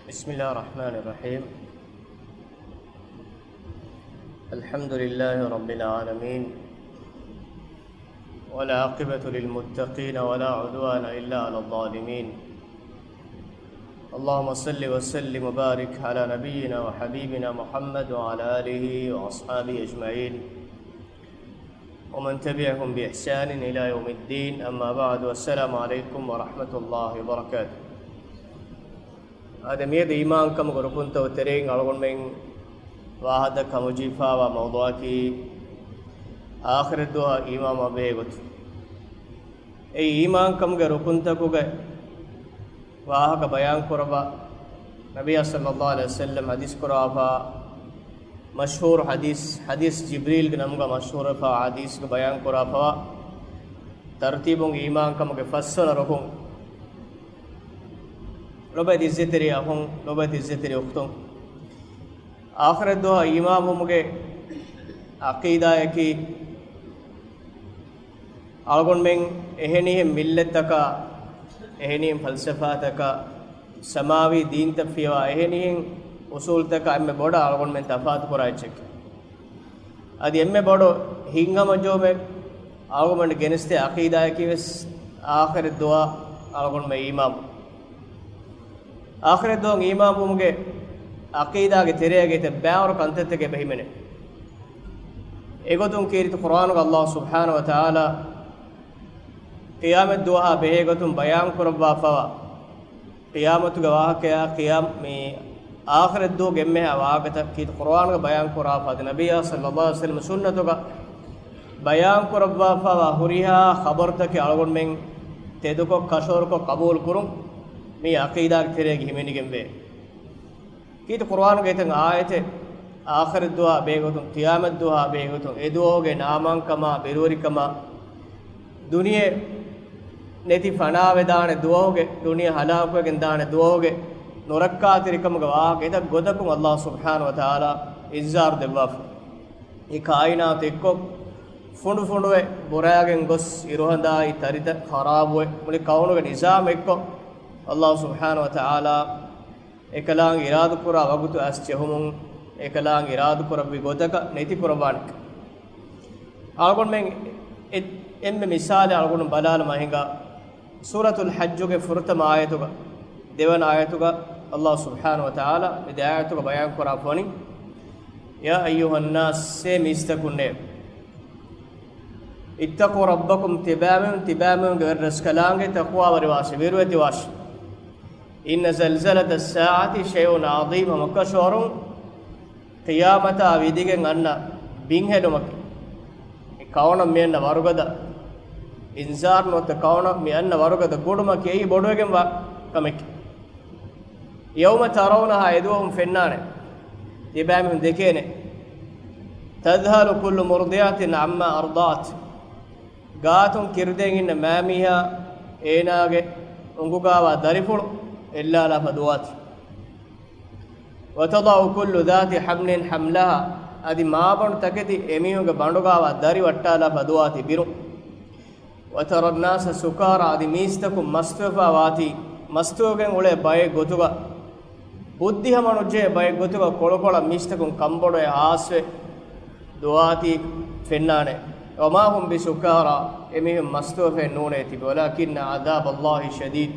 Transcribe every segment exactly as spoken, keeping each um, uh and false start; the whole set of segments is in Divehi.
بسم الله الرحمن الرحيم. الحمد لله رب العالمين، والعاقبة للمتقين، ولا عدوان إلا على الظالمين. اللهم صل وسلم وبارك على نبينا وحبيبنا محمد وعلى آله وأصحابه أجمعين، ومن تبعهم بإحسان إلى يوم الدين. أما بعد، والسلام عليكم ورحمة الله وبركاته. އާދެ، މިއަދު އީމާންކަމުގެ ރުކުންތަކުގެ ތެރެއިން އަޅުގަނޑުމެން ވާހަކަދައްކަން ހަމަޖެހިފައިވާ މައުޟޫޢަކީ އާޚިރަތްދުވަހަށް އީމާންވާ ބެހޭގޮތުން. އެއީ އީމާންކަމުގެ ރުކުންތަކުގެ ވާހަކަ ބަޔާންކުރައްވާ، ނަބިއްޔާ ޞައްލައްލާހު ޢަލައިހި ވަސައްލަމް ޙަދީޘް ކުރައްވާފަ، މަޝްހޫރު ޙަދީޘް، ޙަދީޘް ޖިބްރީލްގެ ނަމުގަ މަޝްހޫރުވެފަ، ޙަދީޘްގެ ބަޔާންކުރާފަ، ތަރުތީބުން އީމާންކަމުގެ ފަސްވަނަ ރުކުން. ލޮބުވެތި އިއްޒަތްތެރި އަޚުން، ލޮބުވެތި އިއްޒަތްތެރި އުޚްތުން، އާޚިރަތްދުވަހަށް އީމާންވުމުގެ ޢަޤީދާއަކީ، އަޅުގަނޑުމެން އެހެނިހެން މިއްލަތްތަކާ، އެހެނިހެން ފަލްސަފާތަކާ، ސަމާވީ ދީންތައް ފިޔަވާ އެހެނިހެން އުސޫލްތަކާ އެންމެ ބޮޑަށް އަޅުގަނޑުމެން ތަފާތުކުރާ އެއްޗެކޭ. އަދި އެންމެ ބޮޑު ހިތްހަމަޖެހުމެއް އަޅުގަނޑުމެން ގެނެސްދޭ ޢަޤީދާއަކީ ވެސް އާޚިރަތްދުވަހަށް އަޅުގަނޑުމެން އީމާން. އާޚިރަތްދުވަހަށް އީމާންވުމުގެ ޢަޤީދާގެ ތެރޭގައި ތިބޭ ބައިވަރު ކަންތައްތަކެއް އެބަ ހިމެނޭ. އެގޮތުން ކީރިތި ޤުރުއާނުގަ ﷲ ސުބްޙާނަހޫ ވަތަޢާލާ ޤިޔާމަތްދުވަހާ ބެހޭގޮތުން ބަޔާންކުރައްވާފައިވާ، ޤިޔާމަތުގެ ވާހަކަޔާ، ޤިޔާމް، މި އާޚިރަތްދުވަހުގެ އެންމެހާ ވާހަކަތައް ކީރިތި ޤުރުއާނުގަ ބަޔާންކުރާފަ، އަދި ނަބިއްޔާ ޞައްލައްލާހު ޢަލައިހި ވަސައްލަމް ސުންނަތުގަ ބަޔާންކުރައްވާފައިވާ ހުރިހާ ޚަބަރުތަކެއް އަޅުގަނޑުމެން ތެދުކޮށް، ކަށަވަރުކޮށް ޤަބޫލުކުރުން މި ޢަޤީދާގެ ތެރޭގަ ހިމެނިގެންވޭ. ކީރިތި ޤުރުއާނުގެ އެތައް އާޔަތެއް އާޚިރަތްދުވަހާ ބެހޭގޮތުން، ޤިޔާމަތްދުވަހާ ބެހޭގޮތުން، އެދުވަހުގެ ނާމާންކަމާ، ބިރުވެރިކަމާ، ދުނިޔެ ނެތި ފަނާވެދާނެ ދުވަހުގެ، ދުނިޔެ ހަލާކުވެގެން ދާނެ ދުވަހުގެ ނުރައްކާތެރިކަމުގެ ވާހަކަ އެތައް ގޮތަކުން ﷲ ސުބްޙާނަހޫ ވަތަޢާލާ އިންޒާރު ދެއްވާފަ. އެ ކާއިނާތު އެއްކޮށް، ފުނޑުފުނޑުވެ ބުރައިގެން ގޮސް، އިރުހަނދާއި ތަރިތައް ޚަރާބުވެ، މުޅި ކައުނުގެ ނިޒާމް އެއްކޮށް، ﷲ ސުބްޙާނަހޫ ވަތަޢާލާ އެކަލާނގެ އިރާދަކުރާ ވަގުތު އައިސް ޖެހުމުން، އެކަލާނގެ އިރާދަކުރެއްވި ގޮތަކަށް ނެތިކުރައްވާނެ. އަޅުގަނޑުމެން އެ-، އެންމެ މިސާލެއް އަޅުގަނޑު ބަލާލަމާ ހިނގާ، ސޫރަތުލް ޙައްޖުގެ ފުރަތަމަ އާޔަތުގަ، ދެވަނަ އާޔަތުގަ، ﷲ ސުބްޙާނަހޫ ވަތަޢާލާ މި ދެ އާޔަތުގަ ބަޔާންކުރާފަ ވަނީ، يا أيها الناس، އޭ މީސްތަކުންނޭ، اتقوا ربكم، ތިބާމީހުން ތިބާމީހުންގެ ވެރިރަސްކަލާނގެ ތަޤްވާވެރިވާށި، ވިރުވެތިވާށި. إن زلزلة الساعة شيء عظيم، ހަމަކަށަވަރުން ޤިޔާމަތާ ވިދިގެން އަންނަ ބިންހެލުމަކީ، މި ކައުނަށް މި އަންނަ ވަރުގަދަ، އިންޒާރު ނުވަތަ ކައުނަށް މި އަންނަ ވަރުގަދަ ގުޅުމަކީ އެއީ ބޮޑުވެގެންވާ ކަމެކޭ. يوم ترونها، އެދުވަހުން ފެންނާނެ، ތިބާމީހުން ދެކޭނެ. تذهل كل مرضعة عما أرضعت، ގާތުން ކިރުދޭން އިންނަ މާމީހާ އޭނާގެ އުނގުގާވާ ދަރިފުޅު އެއްލާލާފަ ދުވާތި. وتضع كل ذات حمل حملها، އަދި މާބަނޑު ތަކެތި އެމީހުންގެ ބަނޑުގާވާ ދަރި ވައްޓާލާފަ ދުވާތި ބިރުން. وترى الناس سكارى، އަދި މީސްތަކުން މަސްތުވެފަ ވާތީ، މަސްތުވެގެން އުޅޭ ބައެއް ގޮތުގަ، ބުއްދިހަމަނުޖެހޭ ބައެއް ގޮތުގަ ކޮޅުކޮޅަށް މީސްތަކުން ކަންބޮޑުވެ އާސްވެ ދުވާތީ ފެންނާނެ. وما هم بسكارى، އެމީހުން މަސްތުވެފައެއް ނޫނޭ ތިބެ، ولكن عذاب الله شديد،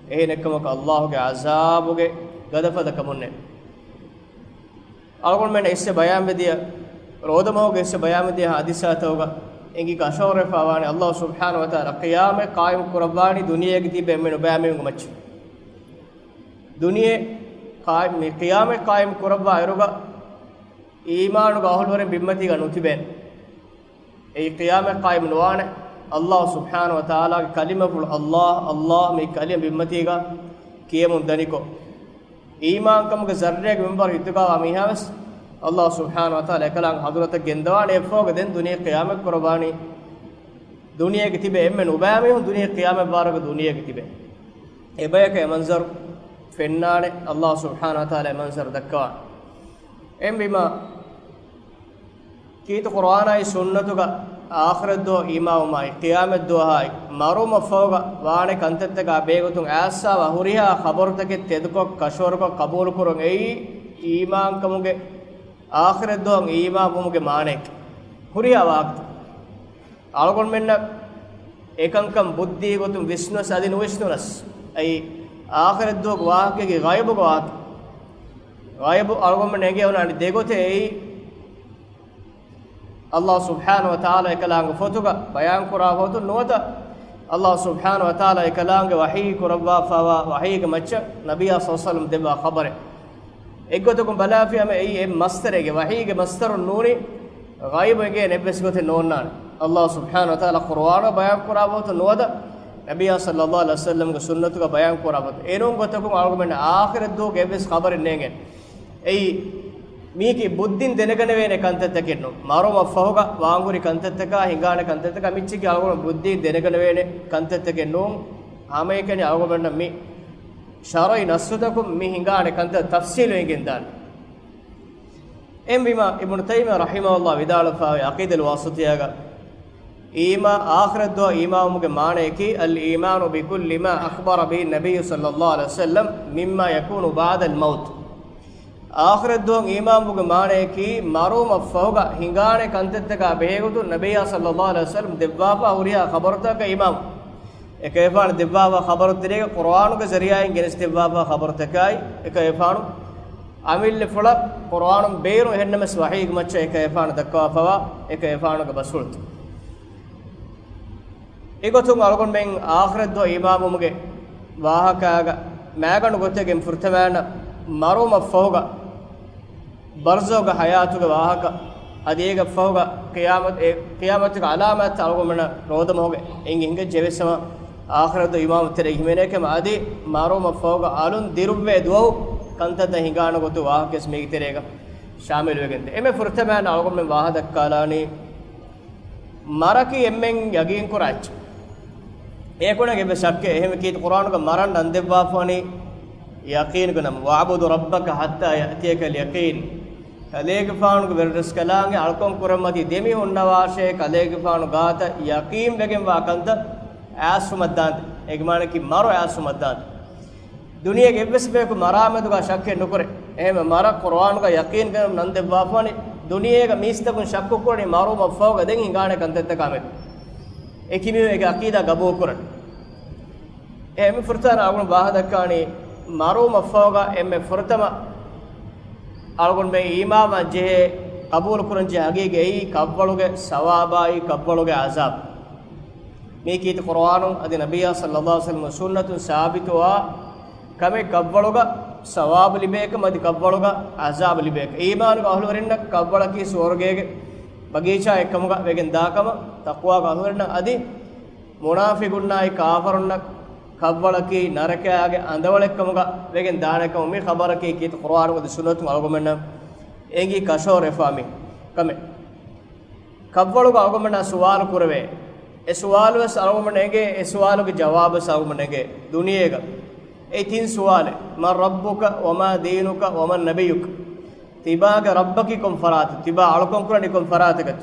އެހެނެއްކަމަކު ﷲ ގެ ޢަޒާބުގެ ގަދަފަދަ ކަމުންނޭ. އަޅުގަނޑުމެން އިސްވެ ބަޔާންވެދިޔަ، ރޯދަމަހުގެ އިސްވެ ބަޔާންވެދިޔަ ޙާދިސާތަކުގަ އެނގި ކަށަވަރުވެފަ ވާނެ، ﷲ ސުބްޙާނަހޫ ވަތަޢާލާ ޤިޔާމަތް ޤާއިމް ކުރައްވާނީ ދުނިޔޭގަ ތިބެ އެންމެ ނުބައިމީހުންގެ މައްޗަށް. ދުނިޔެ ޤާއިމް، މި ޤިޔާމަތް ޤާއިމް ކުރައްވާ އިރުގަ އީމާނުގެ އަހުލުވެރިން ބިންމަތީގަ ނުތިބޭނެ. އެއީ ޤިޔާމަތް ޤާއިމް ނުވާނެ، ﷲ ސުބްޙާނަހޫ ވަތަޢާލާގެ ކަލިމަފުޅު ﷲ، ﷲ މި ކަލިމަ ބިންމަތީގަ ކިޔެމުން ދަނިކޮށް، އީމާންކަމުގެ ޒައްރެއްގެ މިންވަރު ހިތުގައިވާ މީހާވެސް ﷲ ސުބްޙާނަހޫ ވަތަޢާލާ އެކަލާނގެ ޙަޟްރަތަށް ގެންދަވާނެ. އެއަށްފަހުގަ ދެން ދުނިޔެ ޤިޔާމަތް ކުރައްވާނީ ދުނިޔޭގަ ތިބެ އެންމެ ނުބައިމީހުން ދުނިޔެ ޤިޔާމަތް ބާރުގަ ދުނިޔޭގަ ތިބެ. އެބަޔަކަށް އެ މަންޒަރު ފެންނާނެ، ﷲ ސުބްޙާނަހޫ ވަތަޢާލާ އެ މަންޒަރު ދައްކަވާނެ. އެހެންވީމާ، ކީރިތި ޤުރުއާނާއި ސުންނަތުގަ އާޚިރަތްދުވަހަށް އީމާންވުމާއި، ޤިޔާމަތްދުވަހާއި، މަރުވުމަށްފަހުގަ ވާނެ ކަންތައްތަކާ ބެހޭގޮތުން އައިސްފަވާ ހުރިހާ ޚަބަރުތަކެއް ތެދުކޮށް، ކަށަވަރުކޮށް ޤަބޫލުކުރުން އެއީ އީމާންކަމުގެ، އާޚިރަތްދުވަހަށް އީމާންވުމުގެ މާނައެކޭ. ހުރިހާ ވާހަކަތައް އަޅުގަނޑުމެންނަށް އެކަންކަން ބުއްދީގޮތުން ވިސްނުވެސް އަދި ނުވިސްނުނަސް، އެއީ އާޚިރަތްދުވަހުގެ ވާހަކައަކީ ޣައިބުގެ ވާހަކަ. ޣައިބު އަޅުގަނޑުމެން އެނގޭ އޮންނަ އަނެއް ދެގޮތެއް އެއީ، ﷲ ސުބްޙާނަހޫ ވަތަޢާލާ އެކަލާނގެ ފޮތުގަ ބަޔާންކުރާ ފޮތުން ނުވަތަ، ﷲ ސުބްޙާނަހޫ ވަތަޢާލާ އެކަލާނގެ ވަޙީ ކުރައްވާފައިވާ ވަޙީގެ މައްޗަށް ނަބިއްޔާ ޞައްލަﷲު ޢަލައިހި ވަސައްލަމަ ދެއްވާ ޚަބަރެއް. އެއްގޮތަކުން ބަލާފިޔަމަ އެއީ އެއް މަޞްދަރެއްގެ ވަޙީގެ މަޞްދަރުން ނޫނީ، ޣައިބު އެނގޭނެ އެއްވެސް ގޮތެއް ނޯންނާނެ. ﷲ ސުބްޙާނަހޫ ވަތަޢާލާ ޤުރުއާނުގަ ބަޔާންކުރާ ފޮތުން ނުވަތަ، ނަބިއްޔާ ޞައްލަﷲު ޢަލައިހި ވަސައްލަމަގެ ސުންނަތުގަ ބަޔާންކުރާ ފޮތުން. އެނޫން ގޮތަކުން އަޅުގަނޑުމެންނަށް އާޚިރަތްދުވަހުގެ އެއްވެސް ޚަބަރެއް ނޭނގޭނެ. އެއީ، މީކީ ބުއްދިން ދެނެގަނެވޭނެ ކަންތައްތަކެއް ނޫން. މަރުވުމަށްފަހުގަ ވާންހުރި ކަންތައްތަކާ، ހިނގާނެ ކަންތައްތަކާ މިއްޗަކީ އަޅުގަނޑު ބުއްދިން ދެނެގަނެވޭނެ ކަންތައްތަކެއް ނޫން. ހަމައެކަނި އަޅުގަނޑުމެންނަށް މި ޝަރުޢީ ނައްޞުތަކުން މި ހިނގާނެ ކަންތައް ތަފްޞީލު އެނގެންދާނެ. އެހެންވީމާ، އިބްނު ތައިމިއްޔާ ރަޙިމަހުﷲ ވިދާޅުވެފައިވޭ ޢަޤީދަތުލް ވާސިޠިއްޔާގަ، އީމާ، އާޚިރަތްދުވަހަށް އީމާންވުމުގެ މާނައަކީ، الإيمان بكل ما أخبر به النبي صلى الله عليه وسلم مما يكون بعد الموت. އާޚިރަތްދުވަހަށް އީމާންވުމުގެ މާނައަކީ، މަރުވުމަށްފަހުގަ ހިނގާނެ ކަންތައްތަކާ ބެހޭގޮތުން ނަބިއްޔާ ޞައްލަﷲު ޢަލައިހި ވަސައްލަމަ ދެއްވާފަ ހުރިހާ ޚަބަރުތަކަށް އީމާން. އެކަލޭގެފާނު ދެއްވާފަ ޚަބަރު ތެރޭގަ ޤުރުއާނުގެ ޒަރީޢާއިން ގެނެސްދެއްވާފަ ޚަބަރުތަކާއި، އެކަލޭގެފާނު އަމިއްލަފުޅަށް ޤުރުއާނުން ބޭރު އެހެންނަމަސް ވަޙީގެ މައްޗަށް އެކަލޭގެފާނު ދައްކަވާފައިވާ އެކަލޭގެފާނުގެ ބަސްފުޅުތައް. އެގޮތުން އަޅުގަނޑުމެން އާޚިރަތްދުވަހަށް އީމާންވުމުގެ ވާހަކައިގަ މައިގަނޑު ގޮތެއްގެ ފުރަތަމައިން މަރުވުމަށްފަހުގަ ބަރްޒަޚުގެ ޙަޔާތުގެ ވާހަކަ، އަދި އޭގެ ފަހުގަ ޤިޔާމަތް، އެ ޤިޔާމަތުގެ ޢަލާމާތްތައް އަޅުގަނޑުމެންނަށް ރޯދަމަހުގެ އެނގި ހިނގައްޖެ ވެސް ހަމަ އާޚިރަތު އީމާން ތެރޭ ހިމެނޭ ކަމަށް އަދި މަރުވުމަށްފަހުގަ އަލުން ދިރުއްވޭ ދުވަހު ކަންތައްތައް ހިނގާނެ ގޮތުގެ ވާހަކަވެސް މީގެ ތެރޭގަ ޝާމިލުވެގެންދޭ. އެންމެ ފުރަތަމައިން އަޅުގަނޑުމެން ވާހަ ދައްކާލާނީ، މަރަކީ އެންމެން ޔަގީންކުރާ އެއްޗެއް. އެކުނަގެ އެއްވެސް ޝައްކެއް އެހެން ކީރިތި ޤުރުއާނުގަ މަރަން ނަންދެއްވާފަވަނީ ޔަޤީނުގެ ނަމަ، وَاعْبُدْ رَبَّكَ حَتَّى يَأْتِيَكَ الْيَقِينُ. ކަލޭގެފާނުގެ ވެރިރަސްކަލާނގެ އަޅުކަން ކުރަންމަތީ ދެމިހުންނަވާށޭ، ކަލޭގެފާނު ގާތަށް ޔަޤީންވެގެންވާ ކަންތައް އައިސްފުމަށްދާންދެން. އޭގެ މާނައަކީ މަރު އައިސްފުމަށްދާންދެން. ދުނިޔޭގެ އެއްވެސް ބަޔަކު މަރާމެދުގަ ޝައްކެއް ނުކުރޭ. އެހެންވެ، މަރަށް ޤުރުއާނުގަ ޔަޤީން ކަން ނަން ދެއްވާފަވަނީ، ދުނިޔޭގަ މީސްތަކުން ޝައްކު ކުރަނީ މަރުވުމަށްފަހުގަ ދެން ހިނގާނެ ކަންތައްތަކާމެދު. އެކި މީހުން އޭގެ ޢަޤީދާ ގަބޫލު ކުރަން. އެހެން ފުރަތަމަ އަޅުގަނޑު ވާހަ ދައްކާނީ، މަރުވުމަށްފަހުގަ އެންމެ ފުރަތަމަ އަޅުގަނޑުމެން އީމާންވާން ޖެހޭ، ޤަބޫލު ކުރަން ޖެހޭ ޙަޤީޤަތް އެއީ، ކަށްވަޅުގެ ސަވާބާއި، ކަށްވަޅުގެ ޢަޒާބު. މީ ކީރިތި ޤުރުއާނުން އަދި ނަބިއްޔާ ޞައްލަﷲު ޢަލައިހި ވަސައްލަމަ ސުންނަތުން ސާބިތުވާ ކަމެއް، ކަށްވަޅުގަ ސަވާބު ލިބޭކަމަށް އަދި ކަށްވަޅުގަ ޢަޒާބު ލިބޭކަން. އީމާނުގެ އަހުލުވެރިންނަށް ކަށްވަޅަކީ ސުވަރުގޭގެ ބަގީޗާއެއްކަމުގަ ވެގެން ދާކަމަށް، ތަޤްވާގެ އަހުލުވެރިންނަށް އަދި މުނާފިޤުންނާއި ކާފަރުންނަށް ކަށްވަޅަކީ ނަރަކައިގެ އަނދަވަޅެއްކަމުގަ ވެގެން ދާނެކަމަށް މި ޚަބަރަކީ ކީރިތި ޤުރުއާނުގެ އަދި ސުންނަތުން އަޅުގަނޑުމެންނަށް އެނގި ކަށަވަރުވެފާ މި ކަމެއް. ކަށްވަޅުގަ އަޅުގަނޑުމެންނާ ސުވާލު ކުރެވޭ. އެ ސުވާލުވެސް އަޅުގަނޑުމެންނަށް އެނގޭ، އެ ސުވާލުގެ ޖަވާބުވެސް އަޅުގަނޑުމެންނަށް އެނގޭ. ދުނިޔޭގަ އެ ތިން ސުވާލެއް، مَنْ رَبُّكَ وَمَا دِينُكَ وَمَنْ نَبِيُّكَ. ތިބާގެ ރައްބަކީ ކޮން ފަރާތެއް؟ ތިބާ އަޅުކަން ކުރަނީ ކޮން ފަރާތަކަށް؟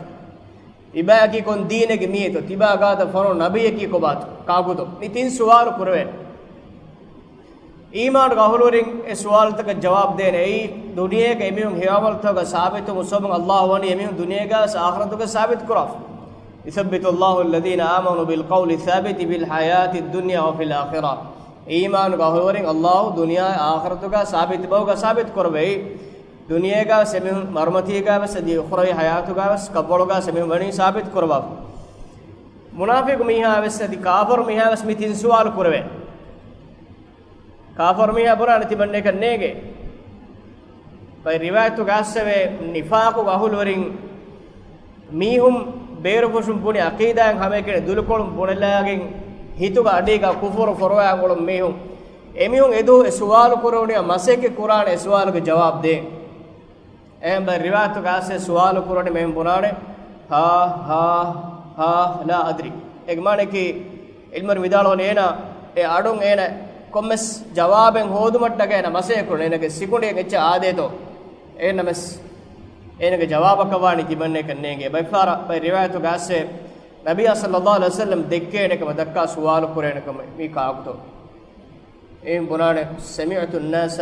ތިބާއަކީ ކޮން ދީނެއްގެ މީހެއްތޯ؟ ތިބާ ގާތަށް ފަނުނު ނަބިއްޔަކީ ކޮބާތޯ؟ ކާކުތޯ؟ މި ތިން ސުވާލު ކުރެވޭނެ. އީމާނުގެ އަހުލުވެރިން އެ ސުވާލުތަކަށް ޖަވާބު ދޭނެ. އެއީ، ދުނިޔޭގަ އެމީހުން ހެޔޮ ޢަމަލުތަކުގަ ސާބިތުވުމުގެ ސަބަބުން ﷲ ވަނީ އެމީހުން ދުނިޔޭގަވެސް އާޚިރަތުގަ ސާބިތު ކުރާފަ. يُثَبِّتُ اللَّهُ الَّذِينَ آمَنُوا بِالْقَوْلِ الثَّابِتِ فِي الْحَيَاةِ الدُّنْيَا وَفِي الْآخِرَةِ. އީމާނުގެ އަހުލުވެރިން ﷲ ދުނިޔެ އާޚިރަތުގަ ސާބިތު ބަހުގަ ސާބިތު ކުރެވޭ. ދުނިޔޭގަވެސް އެމީހުން، މަރުމަތީގަވެސް އަދި އުޚްރަވީ ޙަޔާތުގަވެސް ކަށްވަޅުގަ އެމީހުން ވަނީ ސާބިތު ކުރަވާފަ. މުނާފިޤު މީހާވެސް އަދި ކާފަރު މީހާވެސް މި ތިން ސުވާލު ކުރެވޭ. ކާފަރު މީހާ ބުނާނެ ތިމަންނައަކަށް ނޭނގޭ. ބައެއް ރިވާޔަތުގަ އައިސްފަވޭ، ނިފާޤުގެ އަހުލުވެރިން މީހުން ބޭރުފުށުން ބުނި ޢަޤީދާއިން ހަމައެކަނި ދުލުކޮޅުން ބުނެލާގެން ހިތުގަ އަޑީގަ ކުފުރު ފޮރުވާ އުޅުނު މީހުން. އެމީހުން އެދުވަހު އެ ސުވާލު ކުރެވުނީ މަސައްކަތް ކުރާނެ އެ ސުވާލުގެ ޖަވާބު ދޭން. އެހެން ބައެއް ރިވާޔަތުގަ އައިސްފަވޭ ސުވާލު ކުރަނީ މީހުން ބުނާނެ، ހާ، ހާ، ހާ، لا أدري. އޭގެ މާނައަކީ، ޢިލްމުވެރިން ވިދާޅުވަނީ އޭނާ އެ އަޑުން އޭނަ ކޮންމެސް ޖަވާބެއް ހޯދުމަށްޓަކައި އޭނަ މަސައްކަތް ކުރަނީ، އޭނަގެ ސިކުނޑިއެއް އެއްޗެއް އާދޭތޯ. އެހެންނަމަވެސް އޭނަގެ ޖަވާބަކަށް ވާނީ ތިމަންނައަކަށް ނޭނގޭ. ބައެއްފަހަރަށް ބައެއް ރިވާޔަތުގަ އައްސޭ، ނަބިއްޔާ ޞައްލައްލާހު ޢަލައިހި ވަސައްލަމް ދެއްކޭނެ ކަމަށް ދައްކާ ސުވާލު ކުރޭނެ ކަމަށް މީ ކާކުތޯ؟ އެއިން ބުނާނެ، سمعت الناس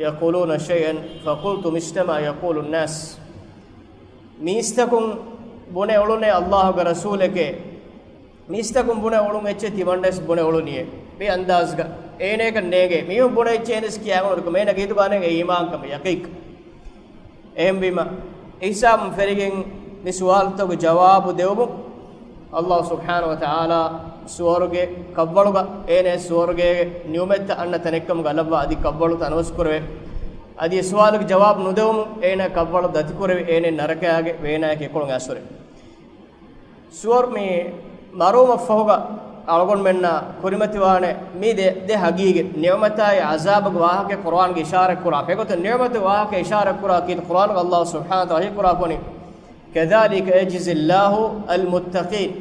يقولون شيئا فقلت مثل ما يقول الناس. މީސްތަކުން ބުނެ އުޅުނޭ ﷲގެ ރަސޫލެކޭ، މީސްތަކުން ބުނެ އުޅުން އެއްޗެއް ތިމަންނަވެސް ބުނެ އުޅުނީއޭ. މި އަންދާޒުގަ އޭނައަކަށް ނޭނގޭ. މީހުން ބުނެ އެއްޗެއް އޭނަވެސް ކިޔާ އުޅުނުކަމަށް އޭނަގެ ހިތުގަ އަނެއް އީމާންކަމެއް، ޔަޤީން. އެހެންވީމަ، އެހިސާބުން ފެރިގެން މި ސުވާލުތަކުގެ ޖަވާބު ދެވުމުން، ﷲ ސުބްޙާނަހޫ ވަތަޢާލާ ސުވަރުގެ ކަށްވަޅުގަ އޭނަ ސުވަރުގޭގެ ނިޢުމަތްތައް އަންނަ ތަނެއްކަމުގަ ލައްވާ އަދި ކަށްވަޅު ތަނަވަސްކުރެވޭ. އަދި އެ ސުވާލުގެ ޖަވާބު ނުދެވުމުން އޭނަ ކަށްވަޅު ދަތިކުރެވި އޭނަ ނަރަކައިގެ ވޭނާއެކޭ އެކޮޅުން އައިސްފަ ހުރޭ. ސުވަރު މި މަރުވުމަށްފަހުގަ އަޅުގަނޑުމެންނަށް ކުރިމަތިވާނެ މި ދެ، ދެ ހަގީގަތް، ނިޢުމަތާއި ޢަޒާބުގެ ވާހަކަ ޤުރްއާންގަ އިޝާރަތްކުރާ. އެގޮތަށް ނިޢުމަތުގެ ވާހަކަ އިޝާރަތްކުރާ ކީރިތި ޤުރްއާނުގަ ﷲ ސުބްޙާނަހޫ ވަތަޢާލާ ވަޙީކުރާ ފޮނި، كذلك يجزي الله المتقين.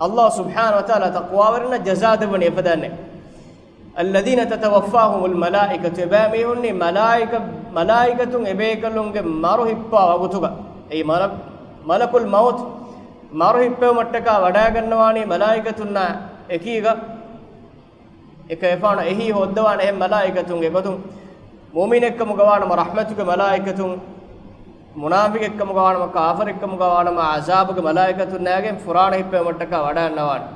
ﷲ ސުބްޙާނަހޫ ވަތަޢާލާ ތަޤްވާވެރިންނަށް ޖަޒާ ދެއްވަނީ އެފަދައިންނޭ. الذين تتوفاهم الملائكة، އެބައިމީހުންނީ މަލާއިކަ، މަލާއިކަތުން އެބޭކަލުންގެ މަރު ހިއްޕާ ވަގުތުގަ، އެއީ މަލަ، ملك الموت، މަރު ހިއްޕެވުމަށްޓަކާ ވަޑައިގަންނަވާނީ މަލާއިކަތުންނާ އެކީގަ، އެކަ އެފާނަށް އެހީ ހޯއްދަވާނެ އެހެން މަލާއިކަތުންގެ ގޮތުން، މުއުމިނެއްކަމުގަ ވާނަމަ ރަޙްމަތުގެ މަލާއިކަތުން، މުނާފިޤެއްކަމުގަ ވާނަމަ، ކާފަރެއްކަމުގަ ވާނަމަ، ޢަޒާބުގެ މަލާއިކަތުންނާގެން ފުރާނަ ހިއްޕެވުމަށްޓަކާ ވަޑައިގަންނަވާނެ.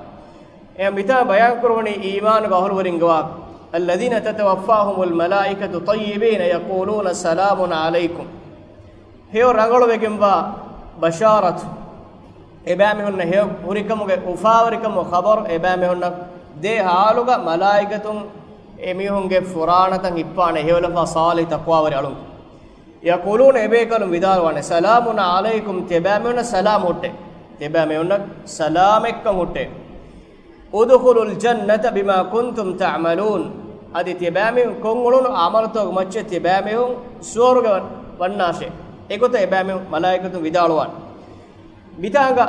އެ މިތާ ބަޔާންކުރުވަނީ އީމާނުގެ އަހުލުވެރިންގެ ވާހަކަ. الذين تتوفاهم الملائكة طيبين يقولون سلام عليكم. ހެޔޮ ރަނގަޅުވެގެންވާ ބަޝާރަތު، އެބައިމީހުންނަށް ހެޔޮ ހުރިކަމުގެ އުފާވެރިކަމުގެ ޚަބަރު އެބައިމީހުންނަށް ދޭ ހާލުގަ މަލާއިކަތުން އެމީހުންގެ ފުރާނަތައް ހިއްޕާނެ ހެޔޮލަފާ ޞާލިޙު ތަޤްވާވެރި އަޅުން. يقولون، އެބޭކަލުން ވިދާޅުވާނެ، سلام عليكم، ތިޔަބައިމީހުންނަށް ސަލާމް ހުއްޓޭ. ތިޔަބައިމީހުންނަށް ސަލާމެއްކަން ހުއްޓޭ. ادخلوا الجنة بما كنتم تعملون. އަދި ތިޔަބައިމީހުން ކޮށްއުޅުނު ޢަމަލުތަކުގެ މައްޗަށް ތިޔަބައިމީހުން ސުވަރުގެ ވަން، ވަންނާށޭ. އެގޮތަށް އެބައިމީހުން މަލާއިކަތުން ވިދާޅުވާނެ. މިތާނގަ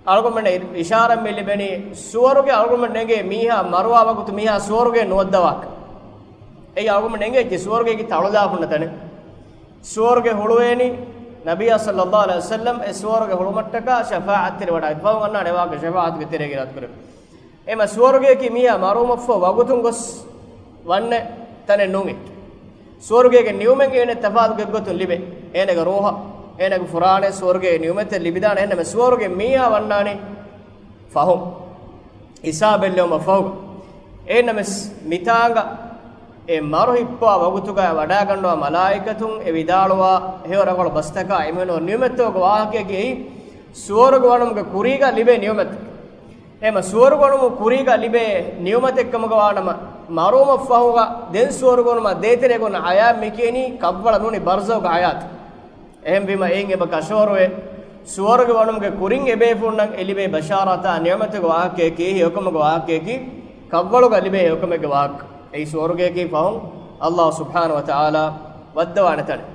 އަޅުގަނޑުމެންނަށް އިޝާރަތް މި ލިބެނީ، ސުވަރުގެ އަޅުގަނޑުމެން ނެނގޭ މީހާ މަރުވާ ވަގުތު މީހާ ސުވަރުގެ ނުވައްދަވާކަށް. އެއީ އަޅުގަނޑުމެން ނެނގޭ ސުވަރުގޭގެ ތަޅުލާފުންނަ ތަނެއް. ސުވަރުގެ ހުޅުވޭނީ، ނަބިއްޔާ ޞައްލައްލާހު ޢަލައިހި ވަސައްލަމް އެ ސުވަރުގެ ހުޅުމަށްޓަކާ ޝަފާޢަތްތެރި ވަޑައި ފަހުން އަންނާނެ ވާހަކަ ޝަފާޢަތުގެ ތެރޭގަ ރަދުކުރެވި. އެމަ ސުވަރުގެއަކީ މީހާ މަރުވުމަށްފަހު ވަގުތުން ގޮސް ވަންނަ ތަނެއް ނޫން. ސުވަރުގޭގެ ނިޢުމަތް އޭނަ ތަފާތު ގޮތްގޮތުން ލިބޭ. އޭނަގެ ރޫޙަށް، އޭނަގެ ފުރާނައަށް ސުވަރުގޭގެ ނިޢުމަތެއް ލިބިދާނެ. އެހެންނަމަ ސުވަރުގެ މީހާ ވަންނާނީ ފަހުން. ހިސާބެއްލެވުމަށް ފަހުގަ. އެހެންނަމަސް މިތާނގަ އެ މަރު ހިއްޕާ ވަގުތުގަ ވަޑައިގަންނަވާ މަލާއިކަތުން އެ ވިދާޅުވާ ހެޔޮ ރަނގަޅު ބަސްތަކާ އެމެން ނިޢުމަތްތަކުގެ ވާހަކައަކީ އެއީ ސުވަރުގެ ވަނުމުގެ ކުރީގަ ލިބޭ ނިޢުމަތެއް. އެމަ ސުވަރުގެ ވަނުމުގެ ކުރީގަ ލިބޭ ނިޢުމަތެއްކަމުގަ ވާނަމަ، މަރުވުމަށް ފަހުގަ ދެން ސުވަރުގެ ވަނުމާ ދޭތެރޭ ގޮންނަ ޙަޔާތް މިކިޔަނީ ކަށްވަޅަށް ނޫނީ ބަރްޒަޚުގެ ޙަޔާތް. އެހެންވީމަ އެއިން އެބަ ކަށަވަރުވެ، ސުވަރުގެ ވަނުމުގެ ކުރިން އެބޭފުޅުންނަށް އެ ލިބޭ ބަޝާރަތާ ނިޢުމަތުގެ ވާހަކައަކީ، ހެޔޮކަމުގެ ވާހަކައަކީ، ކަށްވަޅުގަ ލިބޭ ހެޔޮކަމެއްގެ ވާހަކަ. އެއީ ސުވަރުގެއަކީ ފަހުން ﷲ ސުބްޙާނަހޫ ވަތަޢާލާ ވައްދަވާނެ ތަނެއް.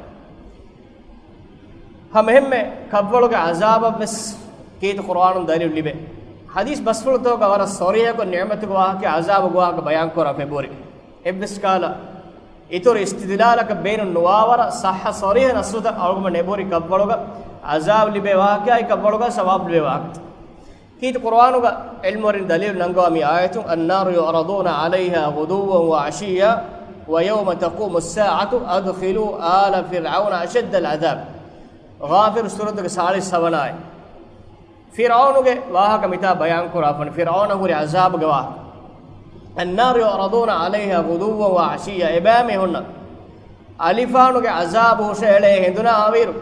ހަމައެހެންމެ ކަށްވަޅުގެ ޢަޒާބަށްވެސް ކީރިތި ޤުރްއާނުން ދަލީލު ލިބޭ. ޙަދީޘް ބަސްފުޅުތަކުގަ ވަރަށް ޞަރީޙަކޮށް ނިޢުމަތުގެ ވާހަކަ، ޢަޒާބުގެ ވާހަކަ ބަޔާންކުރާ ފެބުވަރި. އެއްވެސް ކަހަލަ އިތުރު އިސްތިދްލާލަކަށް ބޭނުން ނުވާވަރަށް ޞައްޙަ ޞަރީޙަ ނައްޞުތައް އަޅުގަނޑުމެން އެބަހުރި ކަށްވަޅުގަ ޢަޒާބު ލިބޭ ވާހަކައާއި ކަށްވަޅުގަ ސަވާބު ލިބޭ ވާހަކަ. ކީރިތި ޤުރްއާނުގަ ޢިލްމުވެރިން ދަލީލު ނަންގަވާ މި އާޔަތުން، النار يعرضون عليها غدوا وعشيا ويوم تقوم الساعة أدخلوا آل فرعون أشد العذاب. ޣާފިރު ސޫރަތުގެ ސާޅީސް ހަވަނަ އާޔަތް. ފިރްޢައުނުގެ ވާހަކަ މިތާ ބަޔާންކުރާފަން، ފިރްޢައުނަށް ހުރި ޢަޒާބުގެ ވާހަކަ. النار يعرضون عليها غدوا وعشيا، އެބައިމީހުންނަށް އަލިފާނުގެ ޢަޒާބު ހުށައެޅޭ ހެނދުނާ ހަވީރު.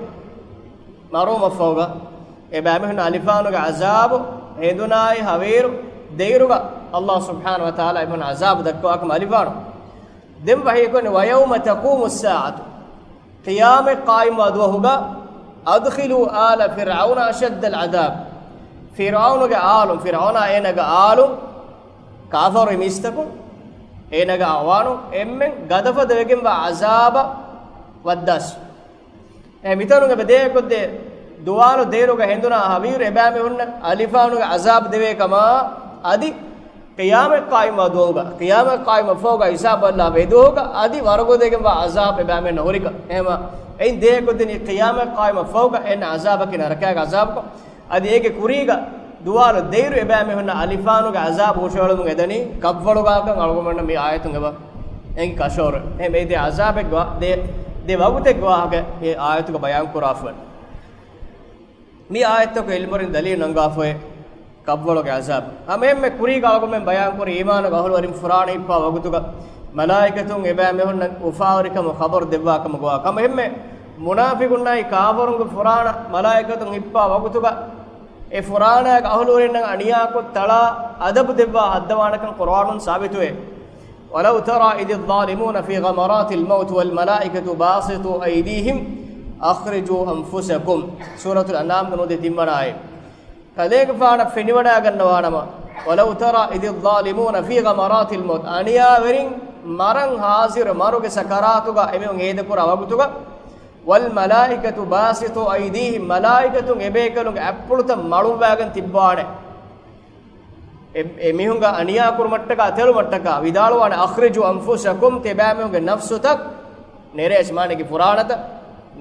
މަރުވުމަށްފަހުގަ އެބައިމީހުންނަށް އަލިފާނުގެ ޢަޒާބު ހެނދުނާއި ހަވީރު ދެއިރުގަ، ﷲ ސުބްޙާނަހޫ ވަތަޢާލާ އެމީހުން ޢަޒާބު ދައްކަވާކަމަށް އަލިފާނު. ދެން ވަޙީކުރަނީ، ويوم تقوم الساعة، ޤިޔާމަތް ޤާއިމްވާ ދުވަހުގަ، أدخلوا آل فرعون أشد العذاب، ފިރްޢައުނުގެ އާލުން، ފިރްޢައުނާ އޭނަގެ އާލުން، ކާފަރު މީސްތަކުން އޭނަގެ އަޢުވާނުން އެންމެން ގަދަފަދަ ވެގެންވާ ޢަޒާބަށް ވައްދާށި. އެ މިތަނުން އެބަ ދޭ ކޮށްދޭ ދުވާލު ދޭރުގަ ހެނދުނާ ހަވީރު އެބައިމީހުންނަށް އަލިފާނުގެ ޢަޒާބު ދެވޭ ކަމަށް އަދި ޤިޔާމަތް ޤާއިމްވާ ދުވަހުގަ، ޤިޔާމަތް ޤާއިމްވާ ފަހުގަ ހިސާބު ބައްލާ ވޭ ދުވަހުގަ އަދި ވަރުގަދަވެގެންވާ ޢަޒާބު އެބައިމީހުންނަށް ހުރިކަން. އެހެމަ އެއިން ދޭކޮށްދިނީ ޤިޔާމަތް ޤާއިމަށްފަހުގަ އެން ޢަޒާބަކީ ނަރަކާގެ ޢަޒާބުކޮށް، އަދި އޭގެ ކުރީގަ ދުވާލު ދެއިރު އެބައިމީހުންނަށް އަލިފާނުގެ ޢަޒާބު ހުށަހެޅުމުން އެދަނީ ކަށްވަޅުގާކަން. އަޅުގަނޑަށް މި އާޔަތުން އެބަ އެނގި ކަށަވަރު. އެހެން އެ ދެ ޢަޒާބެއްގެ ވާ-، ދެ، ދެ ވަގުތެއްގެ ވާހަކަ އެ އާޔަތުގަ ބަޔާންކުރާފަ ވަނީ. މި އާޔަތަކު ޢިލްމުވެރިން ދަލީލު ނަންގާފައި ކަށްވަޅުގެ ޢަޒާބު. ހަމައެހެންމެ ކުރީގަ އަޅުގަނޑުމެން ބަޔާންކުރި އީމާނުގެ އަހުލުވެރިން ފުރާނަ ހިއްޕާ ވަގުތުގަ މަލާއިކަތުން އެބައިމީހުންނަށް އުފާވެރިކަމުގެ ޚަބަރު ދެއްވާ ކަމުގަ ވާ ކަމަށް އެންމެ މުނާފިޤުންނާއި ކާފަރުންގެ ފުރާނަ މަލާއިކަތުން ހިއްޕާ ވަގުތުގަ އެ ފުރާނައިގެ އަހުލުވެރިންނަށް އަނިޔާކޮށް ތަޅާ އަދަބު ދެއްވާ ހައްދަވާނެކަން ޤުރްއާނުން ސާބިތުވޭ. ولو ترى إذ الظالمون في غمرات الموت والملائكة باسطو أيديهم أخرجوا أنفسكم. ސޫރަތުލް އަންޢާމްގެ ނުވަދިހަ ތިންވަނަ އާޔަތް. ކަލޭގެފާނަށް ފެނިވަޑައިގަންނަވާނަމަ، ولو ترى إذ الظالمون في غمرات الموت، އަނިޔާވެރިން މަރަން ހާޒިރު، މަރުގެ ސަކަރާތުގަ އެމީހުން ހޭދަކުރާ ވަގުތުގަ، والملائكة باسطو أيديهم، މަލާއިކަތުން އެބޭކަލުންގެ އަތްޕުޅުތައް މަޅުއްވާގެން ތިއްބާނެ. އެ، އެ މީހުންގެ އަނިޔާކުރުމަށްޓަކާ ތެޅުމަށްޓަކާ ވިދާޅުވާނެ، أخرجوا أنفسكم، ތިބާމީހުންގެ ނަފްސުތައް ނެރޭށި، މާނައީ ފުރާނަތައް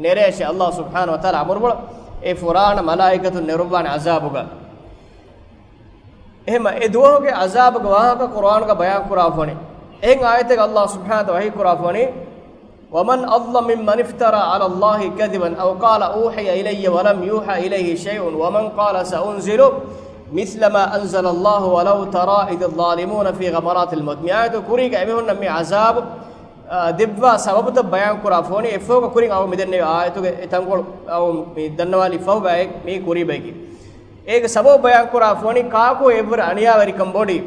ނެރޭށި. ﷲ ސުބްޙާނަހޫ ވަތަޢާލާ އަމުރުބޮޑު އެ ފުރާނަ މަލާއިކަތުން ނެރުއްވާނެ ޢަޒާބުގަ. އެހެންމަ އެ ދުވަހުގެ ޢަޒާބުގެ ވާހަކަ ޤުރްއާނުގަ ބަޔާންކުރާފަވަނީ. އެހެން އާޔަތެއް ﷲ ސުބްޙާނަހޫ ވަތަޢާލާ ވަޙީކުރާފަވަނީ، ومن أظلم ممن افترى على الله كذبا أو قال أوحي إلي ولم يوح إليه شيء ومن قال سأنزل مثل ما أنزل الله ولو ترى إذ الظالمون في غمرات الموت. މި އާޔަތު ކުރީގަ އެމީހުންނަށް މި ޢަޒާބު، އާ، ދެއްވާ ސަބަބުތައް ބަޔާންކުރާފަވަނީ. އެއްފަހުގަ ކުރިން އަޅު މިދެންނެވި އާޔަތުގެ އެ ތަންކޮޅު އަޅު މި ދަންނަވާލި ފަހު ބައެއް މީ ކުރީ ބައެކީ. އޭގެ ސަބަބު ބަޔާންކުރާފަވަނީ ކާކު އެއްވަރު އަނިޔާވެރިކަން ބޮޑީ.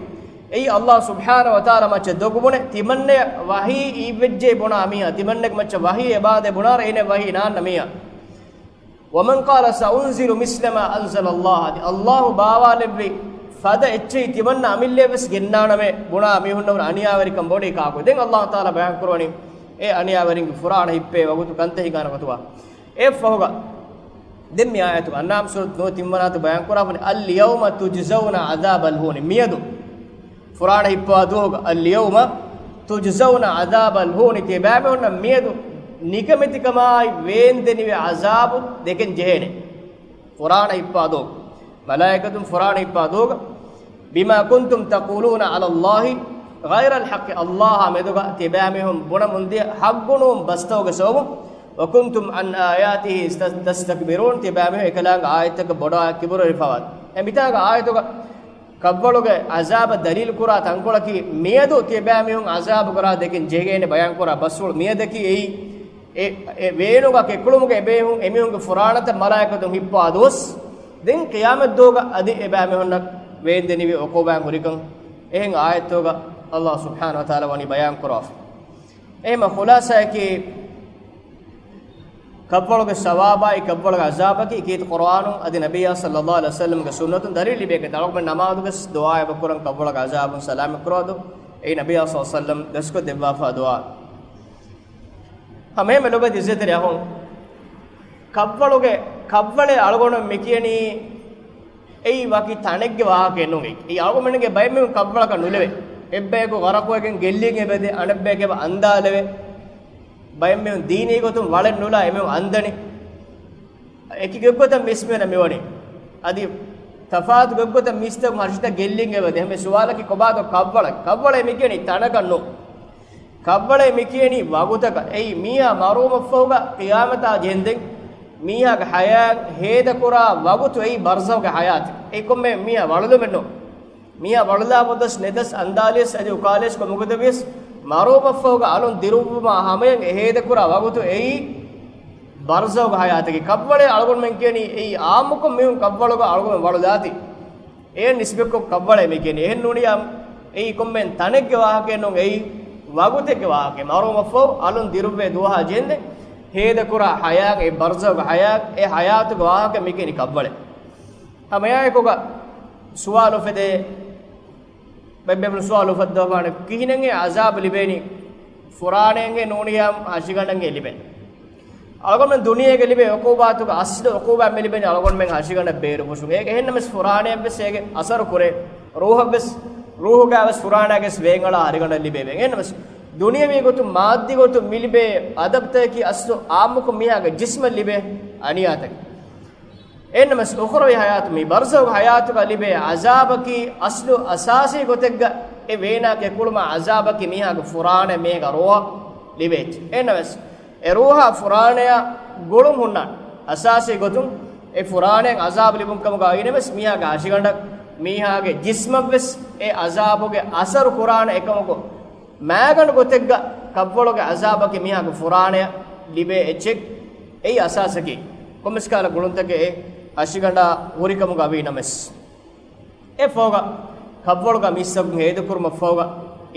އެއީ ﷲ ސުބްޙާނަހޫ ވަތަޢާލާ މައްޗަށް ދޮގުބުނެ، ތިމަންނަޔަށް ވަޙީ އިއްވެއްޖެ ބުނާ މީހާ، ތިމަންނަގެ މައްޗަށް ވަޙީ އެބާދޭ ބުނާރަ އޭނަ ވަޙީ ނާންނަ މީހާ. ومن قال سأنزل مثل ما أنزل الله، އަދި ﷲ ބާވާލެއްވި ފަދަ އެއްޗެހި ތިމަންނަ އަމިއްލައަށް ވެސް ގެންނާނަމޭ ބުނާ މީހުންނަށް ވުރެ އަނިޔާވެރިކަން ބޮޑީ ކާކު. ދެން ﷲ ތަޢާލާ ބަޔާންކުރަވަނީ އެ އަނިޔާވެރިންގެ ފުރާނަ ހިއްޕޭ ވަގުތު ކަންތައް ހިނގާނެ ގޮތުގަ. އެއަށްފަހުގަ ދެން މި އާޔަތުގަ އަންޢާމް ސޫރަތު ނުވަދިހަ ތިންވަނަ އާޔަތު ބަޔާންކުރާފަވަނީ، اليوم تجزون عذاب الهون. މިއަދު ފުރާނަ ހިއްޕާ ދުވަހުގަ، اليوم تجزون عذاب الهون، ތިބާމީހުންނަށް މިއަދު ނިކަމެތިކަމާއި ވޭންދެނިވި ޢަޒާބު ދެކެން ޖެހޭނެ. ފުރާނަ ހިއްޕާ ދުވަހު، މަލާއިކަތުން ފުރާނަ ހިއްޕާ ދުވަހުގަ، بما كنتم تقولون على الله غير الحق، ﷲ އާ މެދުގަ ތިބާމީހުން ބުނަމުންދިޔަ ޙައްޤު ނޫން ބަސްތަކުގެ ސަބަބުން، وكنتم عن آياته تستكبرون، ތިބާމީހުން އެކަލާނގެ އާޔަތްތަކަށް ބޮޑާ ކިބުރުވެރިވެފަވާ. އެ މިތާގަ އާޔަތުގަ ކަށްވަޅުގެ ޢަޒާބަށް ދަލީލުކުރާ ތަންކޮޅަކީ، މިއަދު ތިޔަބައިމީހުން ޢަޒާބުގަ ރާ ދެކެން ޖެހިގެން ބަޔާންކުރާ ބަސްފުޅު މިއަދަކީ އެއީ، އެ، އެ ވޭނުގަ ކެކުޅުމުގަ އެބޭހުން އެމީހުންގެ ފުރާނަތައް މަލާއިކަތުން ހިއްޕާ ދުވަސް، ދެން ޤިޔާމަތްދުވަހުގަ އަދި އެބައިމީހުންނަށް ވޭންދެނިވި ޢުޤޫބާތް ހުރިކަން އެހެން އާޔަތުގަ ﷲ ސުބްޙާނަހޫ ވަތަޢާލާ ވަނީ ބަޔާންކުރާފަ. އެހެންމަ ޚުލާޞާއަކީ، ކަށްވަޅުގެ ސަވާބާއި ކަށްވަޅުގެ ޢަޒާބަކީ ކީރިތި ޤުރްއާނުން އަދި ނަބިއްޔާ ޞައްލައްލާހު ޢަލައިހި ވަސައްލަމްގެ ސުންނަތުން ދަލީލު ލިބޭ ކަން. އަޅުގަނޑު ނަމާދުގަސް ދުޢާ އެބަ ކުރަން ކަށްވަޅުގެ ޢަޒާބުން ސަލާމަތް ކުރާ ދު، އެއީ ނަބިއްޔާ ޞައްލައްލާހު ޢަލައިހި ވަސައްލަމް ދަސްކޮށް ދެއްވާފާ ދުޢާ. ހަމައެހެންމެ ލޮބުވެތި ޢިއްޒަތްތެރި އަޚުން، ކަށްވަޅުގެ، ކަށްވަޅޭ އަޅުގަނޑު މި ކިޔަނީ އެއީ ވަކި ތަނެއްގެ ވާހަކައެއް ނޫން. އެއީ އަޅުގަނޑުމެންގެ ބައެއްމެން ކަށްވަޅަކަށް ނުލެވޭ. އެއްބަޔަކު ޣަރަޤުވެގެން ގެއްލިގެން އެބަދޭ، އަނެއްބަޔަކަށް އެބަ އަންދާލެވޭ. ބައެއްމެން ދީނީ ގޮތުން ވަޅެއް ނުލާ އެމެން އަންދަނީ. އެކި ގޮތްގޮތަށް މިސްމެނަ މިވަނީ. އަދި ތަފާތު ގޮތްގޮތަށް މީސްތަކުން ހަށިތައް ގެއްލިން އެބަދޭ. ހަމަ ސުވާލަކީ ކޮބާތޯ ކަށްވަޅަކީ؟ ކަށްވަޅޭ މި ކިޔަނީ ތަނަކަށް ނޫން. ކަށްވަޅޭ މި ކިޔަނީ ވަގުތަކަށް. އެއީ މީހާ މަރުވުމަށްފަހުގަ ޤިޔާމަތާ ޖެހެންދެން މީހާގެ ޙަޔާތް ހޭދަކުރާ ވަގުތު އެއީ ބަރްޒަޚުގެ ޙަޔާތެއް. އެއީ ކޮންމެ މީހާ ވަޅުލުމެއް ނޫން. މީހާ ވަޅުލާ މުދަސް ނެތަސް އަންދާލިޔަސް އަދި އުކާލިޔަސް ކޮމުގަދަވިޔަސް މަރުވުމަށްފަހުގަ އަލުން ދިރުއްވުމާ ހަމަޔަށް އެ ހޭދަކުރާ ވަގުތު އެއީ ބަރްޒަޚުގެ ޙަޔާތަކީ. ކަށްވަޅޭ އަޅުގަނޑުމެން ކިޔަނީ އެއީ އާއްމުކޮށް މީހުން ކަށްވަޅުގަ އަޅުގަނޑުމެން ވަޅުލާތީ. އެއަށް ނިސްބަތްކޮށް ކަށްވަޅޭ މި ކިޔަނީ. އެހެން ނޫނިޔާ އެއީ ކޮންމެ ތަނެއްގެ ވާހަކައެއް ނޫން، އެއީ ވަގުތެއްގެ ވާހަކައެއް. މަރުވުމަށްފަހު އަލުން ދިރުއްވޭ ދުވަހާ ޖެހެންދެން ހޭދަކުރާ ޙަޔާތް، އެ ބަރްޒަޚުގެ ޙަޔާތް، އެ ޙަޔާތުގެ ވާހަކަ މި ކިޔަނީ ކަށްވަޅޭ. ހަމައެއާއެކުގަ ސުވާލު އުފެދޭ، ބައެއް ބޭފުޅުން ސުވާލު އުފައްދަވާނެ، ކިހިނެއްހޭ ޢަޒާބު ލިބޭނީ؟ ފުރާނައިންހޭ ނޫނިޔާ ހަށިގަނޑަށްހޭ ލިބޭނީ؟ އަޅުގަނޑުމެން ދުނިޔޭގަ ލިބޭ ޢުޤޫބާތުގެ އަސްލު ޢުޤޫބާތް މި ލިބޭނީ އަޅުގަނޑުމެން ހަށިގަނޑަށް ބޭރު ފުށުން. އޭގެ އެހެންނަމަވެސް ފުރާނައަށްވެސް އޭގެ އަސަރު ކުރޭ. ރޫޙަށްވެސް، ރޫޙުގައިވެސް ފުރާނައިގެސް ވޭންއަޅާ ހަށިގަނޑަށް ލިބޭ. އެހެންނަމަވެސް ދުނިޔަވީ ގޮތުން، މާއްދީ ގޮތުން މި ލިބޭ އަޒާބުތަކަކީ އަސްލު އާއްމުކޮށް މީހާގެ ޖިސްމަށް ލިބޭ އަނިޔާތަކެއް. އެހެންނަމަވެސް، އުޚްރަވީ ޙަޔާތު، މި ބަރްޒަޚުގެ ޙަޔާތުގަ ލިބޭ އަޒާބަކީ އަސްލު އަސާސީ ގޮތެއްގަ އެ ވޭނާ ކެކުޅުމާ އަޒާބަކީ މީހާގެ ފުރާނަ މީހާގެ ރޫޙަށް ލިބޭ އެއްޗެއް. އެހެންނަމަވެސް، އެ ރޫޙާ ފުރާނަޔާ ގުޅުން ހުންނާނެ. އަސާސީ ގޮތުން އެ ފުރާނަޔަށް އަޒާބު ލިބުން ކަމުގަ އިނަމެސް، މީހާގެ އަށިގަނޑަށް، މީހާގެ ޖިސްމަށްވެސް އެ އަޒާބުގެ އަސަރު ކުރާނެ. އެކަމަކު، މާގަނޑު ގޮތެއްގަ ކަށްވަޅުގެ އަޒާބަކީ މީހާގެ ފުރާނަޔަށް ލިބޭ އެއްޗެއް. އެއީ އަސާސަކީ، ކޮންމެސް ކަހަލަ ގުޅުންތަކެއް އެ އަށިގަނޑާ ހުރި ކަމުގަ އިނަމެސް. އެ ފަހުގަ ކަށްވަޅުގަ މީސްތަކުން ހޭދަކުރުމަށް ފަހުގަ،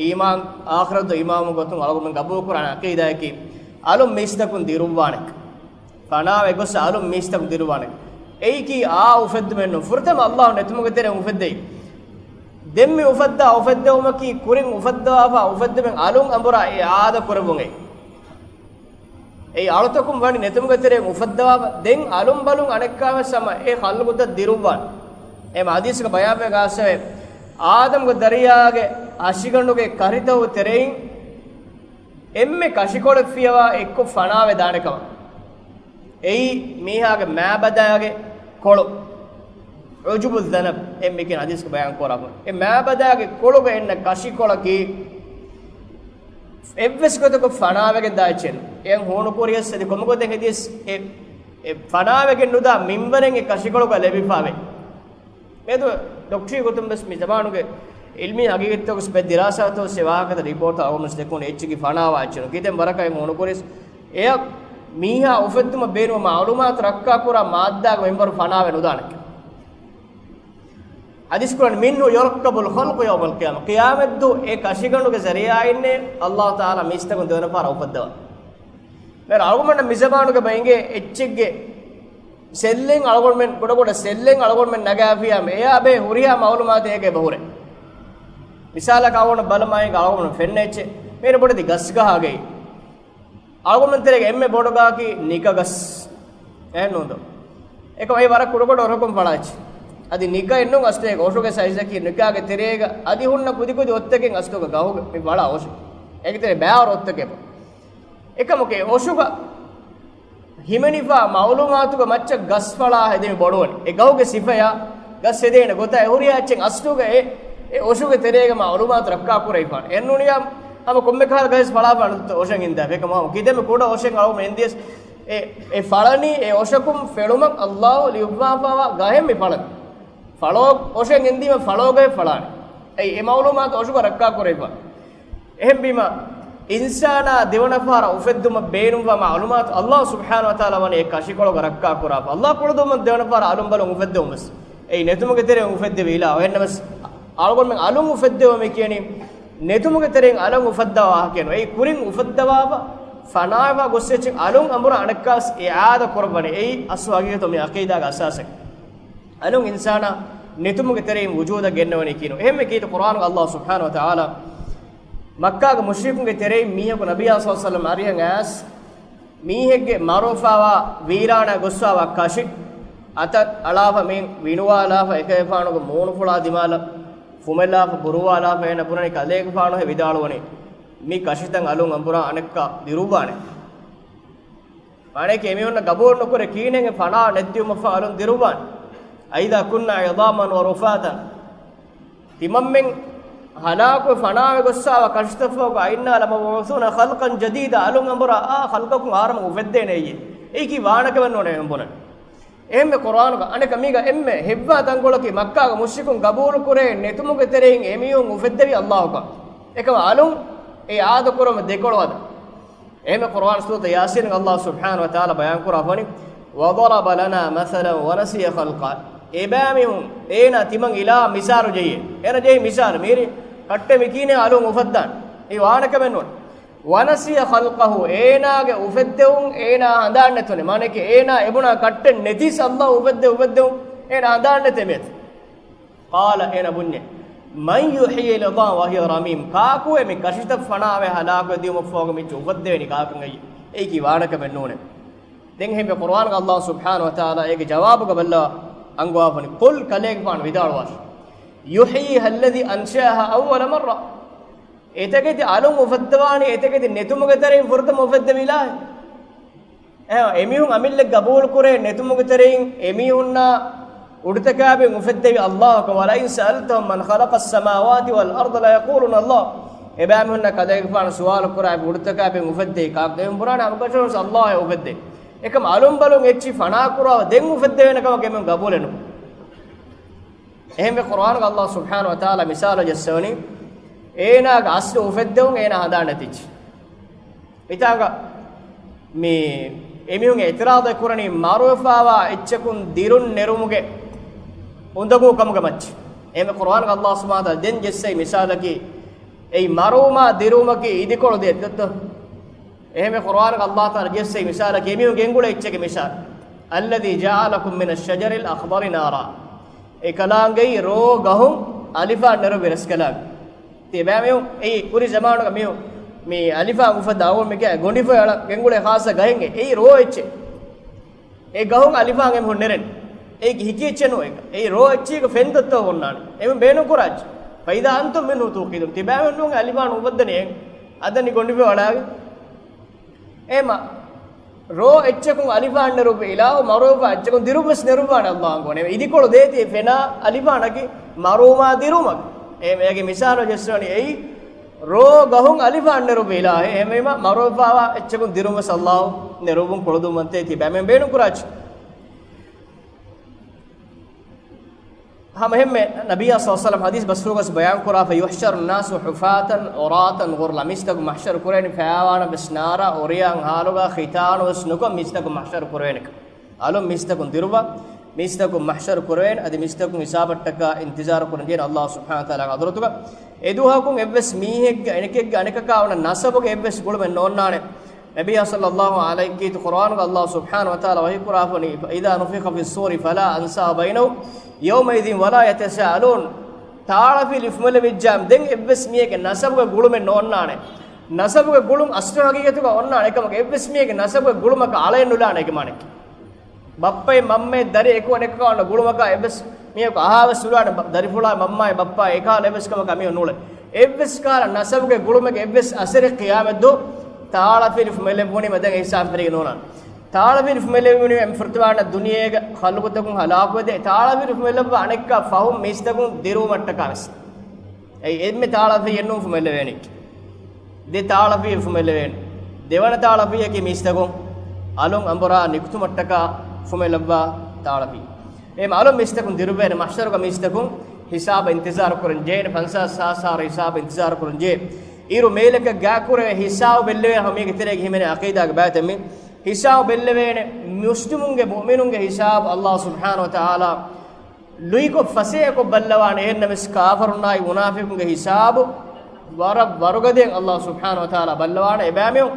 އީމާން، އާޚިރަތު އީމާން ގޮތުން އަޅުގަނޑުމެން ގަބޫލުކުރާނެ އަޤީދާއަކީ، އަލުން މީސްތަކުން ދިރުއްވާނެ. ފަނާވެ ގޮސް އަލުން މީސްތަކުން ދިރުއްވާނެ. އެއީކީ އާ އުފެއްދުމެއް ނޫން. ފުރަތަމަ ﷲ ނެތުމުގެ ތެރެއިން އުފެއްދެވި. ދެން މި އުފައްދާ އުފެއްދެވުމަކީ، ކުރިން އުފައްދަވާފަ އުފެއްދުމެއް އަލުން އަނބުރާ އިޢާދަ ކުރެއްވުން. އެއީ އަޅުތަކުން ވަނީ ނެތުމުގެ ތެރެއިން އުފައްދަވާފަ، ދެން އަލުން ބަލުން އަނެއްކާވެސް ހަމަ އެ ޚަލްޤުތައް ދިރުއްވާނެ. އެ ޙަދީޘްގެ ބަޔާންވެ ގާސްވެ، އާދަމްގެ ދަރިޔާގެ އަށިގަނޑުގެ ކަށިތައް ތެރެއިން އެންމެ ކަށިކޮޅެއް ފިޔަވާ އެއްކޮށް ފަނާވެ ދާނެ ކަމަށް. އެއީ މީހާގެ މާބަދާގެ ކޮޅު. ޢުޖުބު ޒަނަބް އެ މިކިން ޙަދީޘްގެ ބަޔާން ކުރާ ކޮޅު. އެ މާބަދާގެ ކޮޅުގަ އިންނަ ކަށިކޮޅަކީ އެއްވެސް ގޮތަކަށް ފަނާވެގެން ދާ އެއްޗެއް ނޫން. އެ ހޫނުކުރިޔަސް އަދި ކޮންމެ ގޮތެއް ހެދިޔަސް އެ، އެ ފަނާވެގެން ނުދާ މިންވަރެއް އެ ކަށިކޮޅުގަ ލެވިފާވޭ. މިއަދު ޑޮކްޓަރީ ގޮތުން ވެސް މި ޒަމާނުގެ އިލްމީ ހަގީގަތްތަކުގެ ދިރާސާތައް ވެސް ވާހަކަތައް ރިޕޯޓްތައް އަޅުގަނޑު ދެކުނު އެއްޗަކީ ފަނާވާ އެއްޗެއް ނޫން. ކިތަން ވަރަކަށް ހޫނުކުރިޔަސް އެއަށް މީހާ އުފެއްދުމަށް ބޭނުންވާ މަޢުލޫމާތު ރައްކާކުރާ މާއްދާގެ މިންވަރު ފަނާވެ ނުދާނެ. ޙަދީޘް ކުރަން، މިންހު ޔުރައްކަބުލް ޚަލްޤު ޔައުމަލް ޤިޔާމަ. ޤިޔާމަތްދުވަހު އެ ކަށިގަނޑުގެ ޒަރީޢާއިންނޭ ﷲ ތަޢާލާ މީސްތަކުން ދެވަނަ ފަހަރަށް އުފައްދަވާ. މި އަޅުގަނޑަށް މި ޒަމާނުގަ ބައިނގޭ އެއްޗެއްގެ ސެއްލެއް އަޅުގަނޑުމެން، ކުޑަކުޑަ ސެއްލެއް އަޅުގަނޑުމެން ނަގާފިޔާމަ، އެއާ ބެހޭ ހުރިހާ މަޢުލޫމާތެއް އޭގަ އެބަހުރޭ. މިސާލަކަށް އަޅުގަނޑު ބަލަމާއި އަޅުގަނޑު ފެންނަ އެއްޗެއް، މިހިރަ ބޮޑެތި ގަސްގަހާގައި އަޅުގަނޑުމެން ތެރޭގެ އެންމެ ބޮޑު ގަހަކީ ނިކަ ގަސް. އެހެން ނޫންތޯ؟ އެކަމަކު އެއީ ވަރަށް ކުޑަކުޑަ އޮށަކުން ފަޅާ އެއްޗެއް. އަދި ނިކައެއް ނޫން އަސްލު އޮށުގެ ސައިޒަކީ ނިކާގެ ތެރޭގަ އަދި ހުންނަ ކުދިކުދި އޮއްތަކެއް އަސްލުގަ ގަހުގަ މި ފަޅާ އޮށެއް. އޭގެ ތެރޭ ބައިވަރު އޮއްތަކެއް. އެކަމަކު އެ އޮށުގަ ހިމެނިފާ މަޢުލޫމާތުގަ މައްޗަށް ގަސްފަޅާ ހެދެމި ބޮޑުވަނީ. އެ ގަހުގެ ސިފަޔާ، ގަސް ހެދޭނެ ގޮތާ، އެ ހުރިހާ އެއްޗެއް އަސްލުގަ އެ، އެ އޮށުގެ ތެރޭގަ މަޢުލޫމާތު ރައްކާކުރެވިފާނެ. އެހެންނޫނިއްޔާ ހަމަ ކޮންމެ ކަހަލަ ގަހެއް ފަޅާފާނެ އޮށަށް އިންދާފަ. އެކަމަކު ކިތަންމެ ކުޑަ އޮށެއް އަޅުގަނޑު އިންދިޔަސް އެ، އެ ފަޅަނީ އެ އޮށަކުން ފެޅުމަށް ﷲ ލިޔުއްވާފައިވާ ގަހެއް މި ފަޅަނީ. ފަޅޯ، އޮށެއް އިންދީމަ ފަޅޯގައެއް ފަޅާނެ. އެއީ އެ މަޢުލޫމާތު އޮށުގަ ރައްކާކުރެވިފާނެ. އެހެންވީމަ، އިންސާނާ ދެވަނަ ފަހަރަށް އުފެއްދުމަށް ބޭނުންވާ މަޢުލޫމާތު ﷲ ސުބްޙާނަހޫ ވަތަޢާލާ ވަނީ އެ ކަށިކޮޅުގަ ރައްކާކުރާފަ. ﷲ ކުޅަދުންވަން ދެވަނަ ފަހަރަށް އަލުން ބަލުން އުފެއްދެވުން ވެސް. އެއީ ނެތުމުގެ ތެރެއިން އުފެއްދެވި އިލާހު. އެހެންނަމަވެސް، އަޅުގަނޑުމެން އަލުން އުފެއްދެވުމޭ ކިޔަނީ ނެތުމުގެ ތެރެއިން އަލުން އުފައްދަވާ ވާހަކައެއް ނޫން. އެއީ ކުރިން އުފައްދަވާފަ، ފަނާވެފަ ގޮއްސަ އެއްޗެއް އަލުން އަނބުރާ އަނެއްކާވެސް އިޢާދަ ކުރައްވަނީ. އެއީ އަސްލު ހަގީގަތު މި ޢަޤީދާގެ އަސާސެއް. އަލުން އިންސާނާ ނެތުމުގެ ތެރެއިން ވުޖޫދަށް ގެންނަވަނީ ކީއްނު؟ އެހެންވެ ކީރިތި ޤުރްއާނުގަ ﷲ ސުބްޙާނަހޫ ވަތަޢާލާ މައްކާގެ މުޝްރިކުންގެ ތެރެއިން މީހަކު ނަބިއްޔާ ޞައްލަﷲު ޢަލައިހި ވަސައްލަމަ އަރިހަށް އައިސް، މީހެއްގެ މަރުވެފައިވާ ވީރާނާ ގޮއްސަވާ ކަށި އަތަށް އަޅާފަ މި ވިނުވާލާފަ އެކަލޭގެފާނުގެ މޫނުފުޅާ ދިމާލަށް ފުމެލާފަ ބުރުވާލާފަ އޭނަ ބުނަނީ ކަލޭގެފާނު ހެ ވިދާޅުވަނީ، މި ކަށިތައް އަލުން އަނބުރާ އަނެއްކާ ދިރުއްވާނެ. މާނައަކީ އެމީހުންނަށް ގަބޫލު ނުކުރޭ ކީނެގެ ފަނާ ނެތްދިޔުމަށްފަހު އަލުން ދިރުއްވާނެ. أَإِذَا كُنَّا عِظَامًا وَرُفَاتًا. ތިމަންމެން ހަލާކުވެ ފަނާވެ ގޮއްސާވާ ކަށިތައް ފަހުގަ أَإِنَّا لَمَبْعُوثُونَ خَلْقًا جَدِيدًا. އަލުން އަނބުރާ އާ ޚަލްޤަކުން އާރަމުން އުފެއްދޭނެ އެއީ. އެއީކީ ވާނެކަމެއް ނޫނޭ އެމީހުން ބުނަނީ. އެހެންވެ ޤުރްއާނުގަ އަނެކަ މީގަ އެންމެ ހެއްވާ ތަންކޮޅަކީ މައްކާގެ މުޝްރިކުން ގަބޫލު ކުރޭ ނެތުމުގެ ތެރެއިން އެމީހުން އުފެއްދެވި ﷲ ކަން. އެކަމަކު އަލުން އެ އިޢާދަ ކުރުމަށް ދެކޮޅު ހަދާ. އެހެންވެ ޤުރްއާން ސޫރަތު ޔާސީންގަ ﷲ ސުބްޙާނަހޫ ވަތަޢާލާ ބަޔާން ކުރާ ފަނި، وَضَرَبَ لَنَا مَثَلًا وَنَسِيَ خَلْقَهُ. އެބައިމީހުން އޭނާ ތިމަން އިލާ މިސާލު ޖެހިއެއް. އޭނާ ޖެހި މިސާލު މީރި ކައްޓެއް މިކީނެ އަލުން އުފައްދާނެ. އެއީ ވާނެކަމެއް ނޫން. وَنَسِيَ خَلْقَهُ، އޭނާގެ އުފެއްދެވުން އޭނާ ހަނދާން ނެތުނެ. މާނައަކީ އޭނާ އެބުނާ ކައްޓެއް ނެތިސް ﷲ އުފެއްދެ އުފެއްދެވުން އޭނާ ހަނދާން ނެތޭ މިއަދު. قَالَ، އޭނާ ބުންޏެ، مَنْ يُحْيِي الْعِظَامَ وَهِيَ رَمِيمٌ، ކާކުވޭ މި ކަށިތައް ފަނާވެ ހަލާކުވެ ދިޔުމަށްފަހުގަ މިއްޗަށް އުފައްދެވެނީ ކާކަން އެއީ؟ އެއީކީ ވާނެކަމެއް ނޫނޭ. ދެން އެހެންވެ ޤުރްއާންގަ ﷲ ސުބްޙާނަހޫ ވަތަޢާލާ އޭގެ ޖަވާބުގަ ބައްލަވާ އަންގަވާފަނި، قُلْ، ކަލޭގެފާނު ވިދާޅުވާށި، يُحْيِيهَا الَّذِي أَنْشَأَهَا أَوَّلَ مَرَّةٍ. އެތަކެތި އަލުން އުފައްދަވާނީ އެތަކެތި ނެތުމުގެ ތެރެއިން ފުރަތަމަ އުފެއްދެވި އިލާހެއް. އެހެން އެމީހުން އަމިއްލަ ގަބޫލުކުރޭ ނެތުމުގެ ތެރެއިން އެމީހުންނާ އުޑުތަކާބެން އުފެއްދެވި އައްލާހަކަށް. وَلَئِنْ سَأَلْتَهُمْ مَنْ خَلَقَ السَّمَاوَاتِ وَالْأَرْضَ لَيَقُولُنَّ اللَّهُ. އެބައިމީހުންނަށް ކަލޭގެފާނު ސުވާލު ކުރާ އުޑުތަކާބެން އުފެއްދެވީ ކާކު؟ އެމީހުން ބުނާނެ ހަމަކަށަވަރުން އައްލާހޭ އުފެއްދެވީ. އެކަމް އަލުން ބަލުން އެއްޗި ފަނާކުރާ ދެން އުފެއްދެވޭނެ ކަމަކަށް އެމީހުން ގަބޫލެއް ނުކުރޭ. އެހެންވެ، ޤުރްއާނުގަ އައްލާހު ސުބްޙާނަހު ވަތަޢާލާ މިސާލު ޖެއްސަވަނީ، އޭނާގެ އަސްލު އުފެއްދެވުން އޭނާ ހަނދާން ނެތިއްޗި. ހިތާގަ މި އެމީހުން އިޢުތިރާޟެއް ކުރަނީ މަރުވެފަވާ އެއްޗަކުން ދިރުން ނެރުމުގެ އުނދަގޫ ކަމުގެ މައްޗަށް. އެހެންވެ، ޤުރްއާނުގަ އައްލާހު ސުބްޙާނަހު ވަތަޢާލާ ދެން ޖެއްސައި މިސާލަކީ، އެއީ މަރުވުމާ ދިރުވުމަކީ އިދިކޮޅު ދޭތޯ؟ އެހެންވެ، ޤުރްއާނުގަ އައްލާހު ތަޢާލާ ޖެއްސައި މިސާލަކީ އެމީހުން ގެންގުޅޭ އެއްޗެއްގެ މިސާލު. الَّذِي جَعَلَ لَكُمْ مِنَ الشَّجَرِ الْأَخْضَرِ نَارًا. އެ ކަލާނގެއި ރޯ ގަހުން އަލިފާން ނެރުއްވި ރަސްކަލާނގެ. ތި ބައިމީހުން އެއީ ކުރި ޒަމާނުގަ މީހުން މި އަލިފާން އުފައްދާ އަޅުގަނޑު މި ގޮނޑިފޮޔަޅަށް ގެންގުޅޭ ޚާއްޞަ ގަހެއް. އެއީ ރޯ އެއްޗެއް. އެ ގަހުން އަލިފާން އެމީހުން ނެރެން. އެއީ ހިކި އެއްޗެއް ނޫން އެކަ. އެއީ ރޯ އެއްޗެއްގެ ފެންތައްތައް އޮންނާނެ. އެމީހުން ބޭނުން ކުރާ އެއްޗެއް. فَإِذَا أَنْتُمْ مِنْهُ تُوقِدُونَ. ތި ބައިމީހުން އަލިފާން އުފައްދަނީ އެއް އަދަނި ގޮނޑިފޮޔަޅާގެ. އެމަ ރޯ އެއްޗަކުން އަލިފާން ނެރުއްވި އިލާހު މަރުވެފަ އެއްޗަކުން ދިރުއްވެސް ނެރުއްވާނެ އައްލާހު އަންގަވަނީ. އިދިކޮޅު ދޭތީ ފެނާ އަލިފާނަކީ މަރުވުމާ ދިރުވުމަކީ. އެ މޭގެ މިސާލު ޖެއްސަވަނީ އެއީ ރޯ ގަހުން އަލިފާން ނެރުއްވި އިލާހެއް. އެހެންވީމަ މަރުވެފަވާ އެއްޗަކުން ދިރުންވެސް އައްލާހު ނެރުއްވުން ކުޅަދުންވަންތޭ ތި ބައިމީހުން ބޭނުން ކުރާ އެއްޗެއް. ހަމަ އެހެންމެ ނަބިއްޔާ ޞައްލައްލާހު ޢަލައިހި ވަސައްލަމަ ޙަދީޘް ބަސްފުޅުގަސް ބަޔާން ކުރާފަ، يُحْشَرُ النَّاسُ حُفَاةً عُرَاةً غُرْلًا. މީސްތަކު މަޙްޝަރު ކުރެވެނީ ފައިވާނަ ވެސް ނާރާ އޮރިޔާން ހާލުގަ ޚިތާނު ވެސް ނުކޮށް މީސްތަކު މަޙްޝަރު ކުރެވޭނެ. އަލުން މީސްތަކުން ދިރުވާ، މީސްތަކު މަޙްޝަރު ކުރެވޭނެ، އަދި މީސްތަކުން ހިސާބަށްޓަކާ އިންތިޒާރު ކުރަން ޖެހޭނެ އައްލާހު ސުބްޙާނަހު ވަތަޢާލާގެ ޙަޟްރަތުގަ. އެ ދުވަހަކުން އެއްވެސް މީހެއްގެ އަނެކެއްގެ އަނެކަކާ ވަނަ ނަސަބުގެ އެއްވެސް ގުޅުމެއް ނޯންނާނެ. ނަބިއްޔާ ޞައްލައްލާހު ޢަލައިހި ވަސައްލަމަ ޤުރްއާނުގަ އައްލާހު ސުބްޙާނަހު ވަތަޢާލާ ވަޙީ ކުރާފަ ވަނީ، فَإِذَا نُفِخَ فِي الصُّورِ فَلَا أَنْسَابَ بَيْنَهُمْ يَوْمَئِذٍ وَلَا يَتَسَاءَلُونَ. ތާޅަފިލި ފުމެލެވިއްޖާމަ ދެން އެއްވެސް މީހެއްގެ ނަސަބުގެ ގުޅުމެއް ނޯންނާނެ. ނަސަބުގެ ގުޅުން އަސްލު ޙަޤީޤަތުގަ އޮންނާނެ. އެކަމަކު އެއްވެސް މީހެއްގެ ނަސަބުގެ ގުޅުމަކަށް އަޅައެއް ނުލާނެ އޭގެ މާނައަކީ. ބައްޕައެއް މަންމައެއް ދަރި އެކު އަނެކަކާ އޮންނަ ގުޅުމަކާ އެއްވެސް މީހަކު އަހާވެސް ނުލާނެ، ބަ-، ދަރިފުޅާ މަންމާއެއް ބައްޕާ އެކާލަ އެއްވެސް ކަމަކާ މީހުން ނޫޅެ. އެއްވެސް ކަހަލަ ނަސަބުގެ ގުޅުމެއްގެ އެއްވެސް އަސަރެއް ޤިޔާމަތްދުވަހު ތާޅަފިލި ފުމެލެއްވުނީމަ ދެން އެ ހިސާބު ފެށިގެން ނޯންނާނެ. ތާޅަފިލި ފުމެލެވުނީމަ އެ ފުރަތަމަ ދުނިޔޭގެ ޚަލްޤުތަކުން ހަލާކުވެދޭ، ތާޅަފިލި ފުމެލެއްވާ އަނެއްކާ ފަހުން މީސްތަކުން ދިރުވުމަށްޓަކާ ވެސް. އެއީ އެންމެ ތާޅަފިއްޔެއް ނޫން ފުމެލެވޭނީ. ދެ ތާޅަފިއްޔެއް ފުމެލެވޭނެ. ދެވަނަ ތާޅަފިއްޔަކީ މީސްތަކުން އަލުން އަނބުރާ ނިކުތުމަށްޓަކާ ފުމެލައްވާ ތާޅަފިއްޔެއް. އެހެން އަލުން މީސްތަކުން ދިރުއްވޭނެ. މަޙްޝަރުގަ މީސްތަކުން ހިސާބަށް އިންތިޒާރު ކުރަން ޖެހޭނެ. ފަންސާސް ހާސް ހާރު ހިސާބަށް އިންތިޒާރު ކުރަން ޖެހޭ. އިރު މޭލަކަށް ގާކުރެވޭ ހިސާބު ބެއްލެވޭ. ހަމަ މީގެ ތެރޭގަ ހިމެނޭ ޢަޤީދާގެ ބައިތައް މީ. ހިސާބު ބެއްލެވޭނެ. މުސްލިމުންގެ މުއުމިނުންގެ ހިސާބު އައްލާހު ސުބްޙާނަހު ވަތަޢާލާ ލުއިކޮށް ފަސޭހަކޮށް ބައްލަވާނެ. އެހެންނަމަވެސް ކާފަރުންނާއި މުނާފިޤުންގެ ހިސާބު ވަރަށް ވަރުގަދައިން އައްލާހު ސުބްޙާނަހު ވަތަޢާލާ ބައްލަވާނެ. އެބައިމީހުން،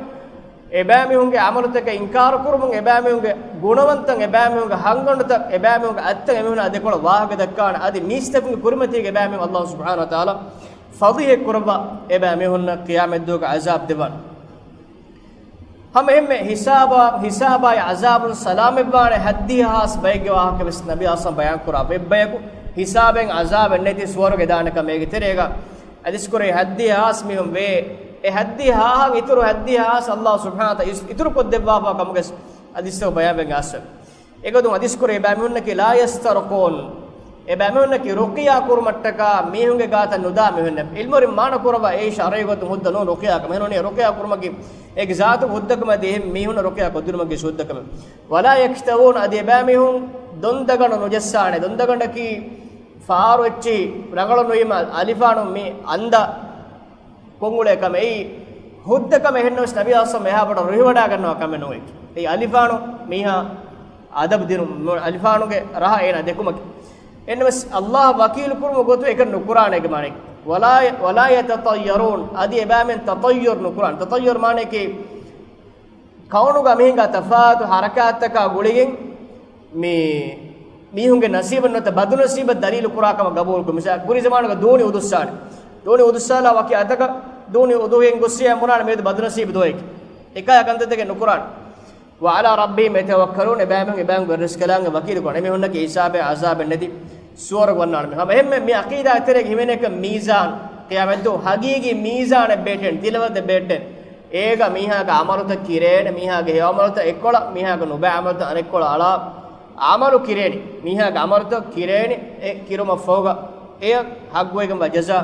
އެބައިމީހުންގެ ޢަމަލުތަކަށް އިންކާރު ކުރުމުން، އެބައިމީހުންގެ ގުނަވަންތައް، އެބައިމީހުންގެ ހަންގަނޑުތައް، އެބައިމީހުންގެ އަތްތައް އެމީހުންނާ ދެކޮޅަށް ވާހަކަ ދައްކާނެ. އަދި މީސްތަކުންގެ ކުރިމަތީގަ އެބައިމީހުން އައްލާހު ސުބްޙާނަހު ވަތަޢާލާ ފަޟީޙަތް ކުރައްވާ އެބައިމީހުންނަށް ޤިޔާމަތްދުވަހުގެ ޢަޒާބު ދެއްވާނެ. ހަމަ އެހެންމެ ހިސާބާ، ހިސާބާއި ޢަޒާބުން ސަލާމަތްވާނެ ހައްދިހާސް ބައެއްގެ ވާހަކަ ވެސް ނަބީ އަސްލަމް ބަޔާން ކުރާ. އެއްބަޔަކު ހިސާބެއް ޢަޒާބެއް ނެތި ސުވަރުގެ ދާނެ ކަމެއް އޭގެ ތެރޭގަ އަދިސްކުރެ ހައްދިހާސް މީހުން ވޭ. އެ ހައްދިހާހަށް އިތުރު ހައްދިހާސް އައްލާހު ސުބްޙާނަހު ވަތަޢާލާ އިސް-، އިތުރުކޮށްދެއްވާފާ ކަމުގެ އަދިސްތައް ބަޔާންވެގެން އައްސަ. އެގޮތުން އަދިސްކުރެ އެބައިމީހުންނަކީ ލާ ޔަސްތަރްޤޫން. އެބައިމީހުންނަކީ ރުޤިޔާ ކުރުމަށްޓަކާ މީހުންގެ ގާތަށް ނުދާ މީހުންނެއް. ޢިލްމުވެރިން މާނަ ކުރައްވާ އެއީ ޝަރުޢީ ގޮތުން ހުއްދަ ނޫން ރުޤިޔާ ކަމެއް. ނޫނީ ރުޤިޔާ ކުރުމަކީ އޭގެ ޒާތުގެ ހުއްދަ ކަމެއް އަދި އެހެން މީހުންނަށް ރުޤިޔާ ކޮށްދިނުމަކީ ހުއްދަ ކަމެއް. ވަލާ ޔަކްތަވޫން، އަދި އެބައިމީހުން ދޮންދަގަނޑު ނުޖައްސާނެ. ދޮންދަގަނޑަކީ ފާރު އެއްޗިހި ރަނގަޅު ނުވީމަ އަލިފާނު މި އަނދަ ކޮށްއުޅޭ ކަމެއް. އެއީ ހުއްދަ ކަމެއް. އެހެންނަމަވެސް ނަބީ އަސްލަމް އެހާ ބޮޑަށް ރުހިވަޑާގަންނަވާ ކަމެއް ނޫން. އެއީ އަލިފާނު މީހާ އަދަބު ދިނުން، އަލިފާނުގެ ރަހަ އޭނާ ދެކުމަކީ. އެހެންނަމަވެސް އައްލާހަށް ވަކީލު ކުރުމުގެ ގޮތުން އެކަން ނުކުރާނެ އޭގެ މާނައަކީ. ވަލާ، ވަލާ ޔަތަޠައްޔަރޫން، އަދި އެބައިމީހުން ތަޠައްޔަރު ނުކުރާނެ. ތަޠައްޔަރު މާނައަކީ ކައުނުގަ މިހިނގާ ތަފާތު ހަރަކާތްތަކާ ގުޅިގެން މި މީހުންގެ ނަސީބުން ނުވަތަ ބަދުނަސީބަށް ދަލީލު ކުރާ ކަމަށް ގަބޫލުކުރުން. މިސާ، ކުރި ޒަމާނުގަ ދޫނި އުދުއްސާނެ. ދޫނި އުދުއްސާލާ ވަކި އަތަކަށް ދޫނި އުދުހިޔައިން ގޮއްސިޔާ ބުނާނެ މިއަދު ބަދުނަސީބު ދުވަހެކޭ. އެކާ ކަންތައްތަކެއް ނުކުރާނެ. وَعَلَىٰ رَبِّهِمْ يَتَوَكَّلُونَ، އެބައިމީހުން އެބައިމީހުންގެ ރިޒްޤަށް ވަކީލުކުރާނެ. އެމީހުންނަކީ ހިސާބެއް ޢަޒާބެއް ނެތި ސުވަރުގެ ވަންނާނެ. ހަމަ އެހެންމެ މި ޢަޤީދާ ތެރޭގަ ހިމެނޭ މީޒާން. ޤިޔާމަތްދުވަހު ހަގީގީ މީޒާނެއް ބޭއްޓޭނެ، ތިލަފަތެއް ބޭއްޓޭނެ. އޭގަ މީހާގެ ޢަމަލުތައް ކިރޭނެ، މީހާގެ ހެޔޮ ޢަމަލުތައް އެއްކޮޅަށް، މީހާގެ ނުބައި ޢަމަލުތައް އަނެއްކޮޅަށް އަޅާ، ޢަމަލު ކިރޭނެ، މީހާގެ ޢަމަލުތައް ކިރޭނެ. އެ ކިރުމަށްފަހުގަ އެ ހައްގުވެގެންވާ ޖަޒާ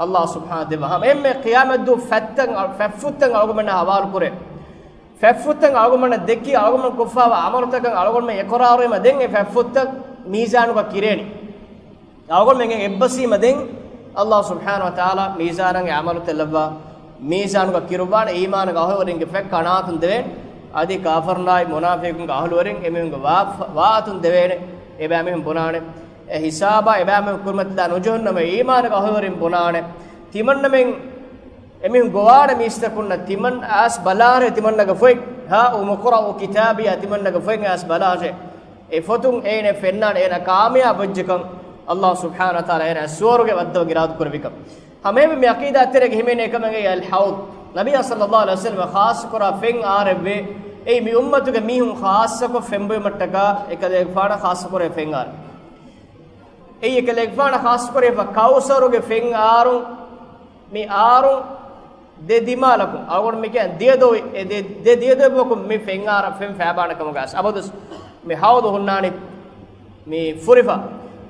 ﷲ ސުބްޙާނަހޫ ދެއްވާ. ހަމަ އެންމެ ޤިޔާމަތްދުވަހު ފަތްތައް، ފަތްފުށްތައް އަޅުގަނޑުމެންނާ ހަވާލުކުރޭ. ފަތްފުށްތައް އަޅުގަނޑުމެންނަށް ދެއްކި، އަޅުގަނޑުމެން ކޮށްފާވާ ޢަމަލުތަކަށް އަޅުގަނޑުމެން އެކުރާރުވީމަ ދެން އެ ފަތްފުށްތައް މީޒާނުގަ ކިރޭނެ. އަޅުގަނޑުމެން އެއްބަސީމަ ދެން ﷲ ސުބްޙާނަހޫ ވަތަޢާލާ މީޒާނަށް އެ ޢަމަލުތައް ލައްވާ، މީޒާނުގަ ކިރުއްވާނެ. އީމާނުގެ އަހުލުވެރިންގެ ފެއްކަނާތުން ދެވޭނެ. އަދި ކާފަރުންނާއި މުނާފިޤުންގެ އަހުލުވެރިން އެމީހުންގެ ވާ، ވާތުން ދެވޭނެ. އެބައިމީހުން ބުނާނެ، އެ ހިސާބާ އެބައިމީހުން ކުރިމަތިލާ ނުޖެހުންނަމަ، އީމާނުގެ އަހުލުވެރިން ބުނާނެ، ތިމަންނަމެން އެމީހުން ގޮވާނެ މީސްތަކުންނަށް، ތިމަން އައިސް ބަލާށޭ ތިމަންނަގެ ފޮތް. هَاؤُمُ اقْرَءُوا كِتَابِيَهْ، ތިމަންނަގެ ފޮތް އައިސް ބަލާށޭ. އެ ފޮތުން އޭނަ ފެންނާނެ އޭނަ ކާމިޔާބު ވެއްޖެކަން، ﷲ ސުބްޙާނަހޫ ވަތަޢާލާ އޭނަ ސުވަރުގެ ވައްދަވަން އިރާދަ ކުރެއްވިކަން. ހަމައެހެންމެ މި ޢަޤީދާ ތެރޭގަ ހިމެނޭ އެކަމެއް އަލްޙައުޟް. ނަބިއްޔާ ޞައްލައްލާހު ޢަލައިހި ވަސައްލަމަ ޚާއްޞަކުރާ ފެން އާރެއްވޭ. އެއީ މި އުއްމަތުގެ މީހުން ޚާއްޞަކޮށް ފެންބޮއިމަށްޓަކާ އެކަލޭގެފާނަށް ޚާއްޞަކުރެވޭ ފެން އާރެއް. އެއީ އެކަލޭގެފާނަށް ޚާއްޞަކުރެވޭ ކައުސަރުގެ ފެން އާރުން، މި އާރުން ދެ ދިމާލަކުން، އަޅުގަނޑު މި ކިޔަން ދިޔަދޮވި، އެ ދެ، ދެ ދިޔަދޮވި ބަޔަކުން މި ފެން އާރަށް ފެން ފޭބާނެ ކަމުގަ އަސް އަބަދުސް މި ޙައުޟު ހުންނާނީ މި ފުރިފަ.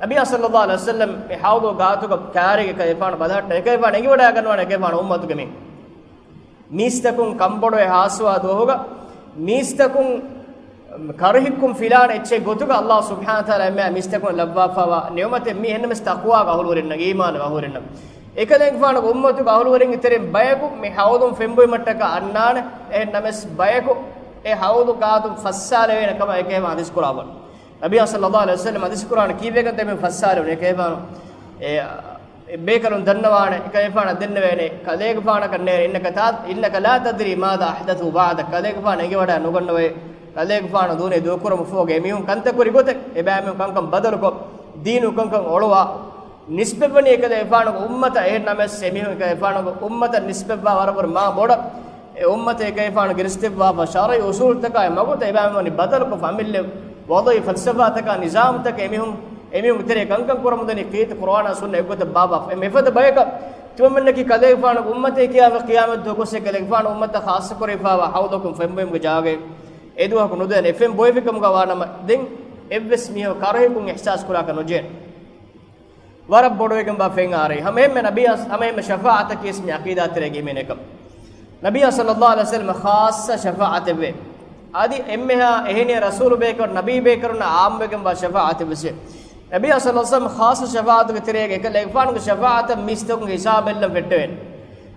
ނަބިއްޔާ ޞައްލައްލާހު ޢަލައިހި ވަސައްލަމް މި ޙައުޟު ގާތުގަ ކާރިގެ އެކަލޭގެފާނު ބަލަހައްޓާ، އެކަލޭގެފާނު އެނގިވަޑައިގަންނަވާނެ އެކަލޭގެފާނު އުއްމަތުގެ މި މީސްތަކުން ކަންބޮޑުވެ ހާސްވާ ދުވަހުގަ މީސްތަކުން ކަރަހިއްކުން ފިލާނެ އެއްޗެއް ގޮތުގަ ﷲ ސުބްޙާނަހޫ ވަތަޢާލާ އެންމެ މީސްތަކުން ލައްވާފައިވާ ނިޢުމަތެއް. މީ އެހެންނަމަސް ތަޤްވާގެ އަހުލުވެރިންނަށް، އީމާނުގެ އަހުލުވެރިންނަށް. އެކަލޭގެފާނުގެ އުއްމަތުގެ އަހުލުވެރިންގެ ތެރެއިން ބަޔަކު މި ޙައުޟުން ފެންބޮއިމަށްޓަކާ އަންނާނެ. އެހެންނަމަސް ބަޔަކު އެ ޙައުޟު ގާތުން ފައްސާލެވޭނެ ކަމަށް އެކަލޭގެފާނު ޙަދީޘް ކުރާ ބަ. ނަބިއްޔާ ޞައްލައްލާހު ޢަލައިހި ވަސައްލަމް ޙަދީޘް ކުރާނެ ކީއްވެގެންތަ މި ފައްސާލެވުނީ؟ އެކަލޭގެފާނު އެ އެ ބޭކަލުން ދަންނަވާނެ، އެކަލޭގެފާނަށް ދެންނެވޭނެ، ކަލޭގެފާނަކަށް ނޭރޭ، إنك تا، إنك لا تدري ماذا أحدثوا بعدك. ކަލޭގެފާނު އެނގިވަޑައި ނުގަންނަވައޭ، ކަލޭގެފާނު ދޫނީ ދޫކުރަމުން ފަހުގަ އެމީހުން ކަންތައް ކުރި ގޮތެއް، އެބައިމީހުން ކަންކަން ބަދަލުކޮށް، ދީނު ކަންކަން އޮޅުވާ، ނިސްބަތްވަނީ އެކަލޭގެފާނުގެ އުއްމަތަށް. އެހެންނަމަސް އެމީހުން އެކަލޭގެފާނުގެ އުއްމަތަށް ނިސްބަތްވާ ވަރަށްވުރެ މާ ބޮޑަށް، އެ އުއްމަތަށް އެކަލޭގެފާނު ގެނެސްދެއްވާފަ ޝަރުޢީ އުޞޫލުތަކާއި މަގުތައް އެބައިމީހުން ވަނީ ބަދަލުކޮށް، އަމިއްލަ ވަޟަޢީ ފަލްސަފާތަކާ ނިޒާމުތަކެއް އެމީހުން އެމީހުންގެ ތެރޭ ކަންކަން ކުރަމުންދަނީ ކީރިތި ޤުރުއާނާ ސުންނަ އެއްގޮތަށް ބާއްވާފަ. އެ މިފަދަ ބަޔަކަށް ތިމަންމެންނަކީ ކަލޭގެފާނުގެ އުއްމަތޭ ކިޔާފަ، ޤިޔާމަތްދުވަހު ގޮސް އެކަލޭގެފާނުގެ އުއްމަތަށް ޚާއްޞަކުރެވިފައިވާ ޙައުޟަކުން ފެންބޮއިމުގެ ޖާގައެއް އެދުވަހަކު ނުދޭނެ. އެ ފެން ބޮއެވިކަމުގަ ވާނަމަ، ދެން އެއްވެސް މީހަކު ކަރަހިކުން އިޙްސާސް ކުރާކަށް ނުޖެހޭނެ. ވަރަށް ބޮޑުވެގެންވާ ފެން އާރެއް. ހަމައެހެންމެ ނަބިއްޔާ، ހަމައެހެންމެ ޝަފާޢަތަކީވެސް މި ޢަޤީދާ ތެރޭގަ ހިމެނޭ ކަމެއް. ނަބިއްޔާ ޞައްލައްލާހު ޢަލައިހި ވަސައްލަމަ ޚާއްޞަ ޝަފާޢަތެއްވޭ. އަދި އެންމެހާ އެހެނިހެން ރަސޫލު ބޭކަލުން، ނަބީ ބޭކަލުންނަށް ޢާއްމުވެގެންވާ ޝަފާޢަތެއްވެސް ވޭ. ނަބިއްޔާ ޞައްލައްލާހު ޢަލައިހި ވަސައްލަމަ ޚާއްޞަ ޝަފާޢަތުގެ ތެރޭގަ އެކަލޭގެފާނުގެ ޝަފާޢަތަށް މީސްތަކުން ހިސާބެއްލަން ފެއްޓެވޭނެ.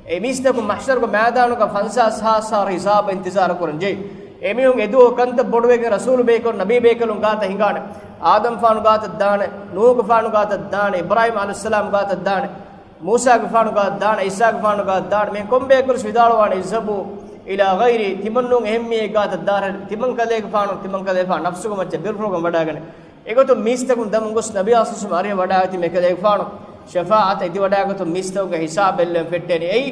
އެ މީސްތަކުން މަޙްޝަރުގެ މައިދާނުގަ ފަންސާސް ހާސް ހާސް ހިސާބަށް އިންތިޒާރު ކުރަން ޖެހޭ. އެމީހުން އެދުވަހު ކަންތައް ބޮޑުވެގެން ރަސޫލު ބޭކަލުން، ނަބީ ބޭކަލުން ގާތަށް ހިނގާނެ. އާދަމްފާނު ގާތަށް ދާނެ، ނޫޙުގެފާނު ގާތަށް ދާނެ، އިބްރާހީމް ޢަލައިހިއްސަލާމް ގާތަށް ދާނެ، މޫސާގެފާނު ގާތަށް ދާނެ، ޢީސާގެފާނު ގާތަށް ދާނެ. މި ކޮންބަޔަކުވެސް ވިދާޅުވާނެ، اذهبوا إلى غيري، ތިމަންނޫން އެހެން މީހެއް ގާތަށް ދާނެ. ތިމަން ކަލޭގެފާނު، ތިމަން ކަލޭގެފާނު ނަފްސުގެ މައްޗަށް ބިރުފުޅުގަން ވަޑައިގަނެ. އެގޮތުން މީސްތަކުން ދަމުން ގޮސް ނަބިއްޔާ ޞައްލައްލާހު ޢަލައިހި ވަސައްލަމަ އަރިހަށް ވަޑައިގަތީމަ އެކަލޭގެފާނު ޝަފާޢަތަށް އެދިވަޑައިގަތުން މީސްތަކުންގެ ހިސާބެއްލެވެން ފެއްޓޭނެ. އެއީ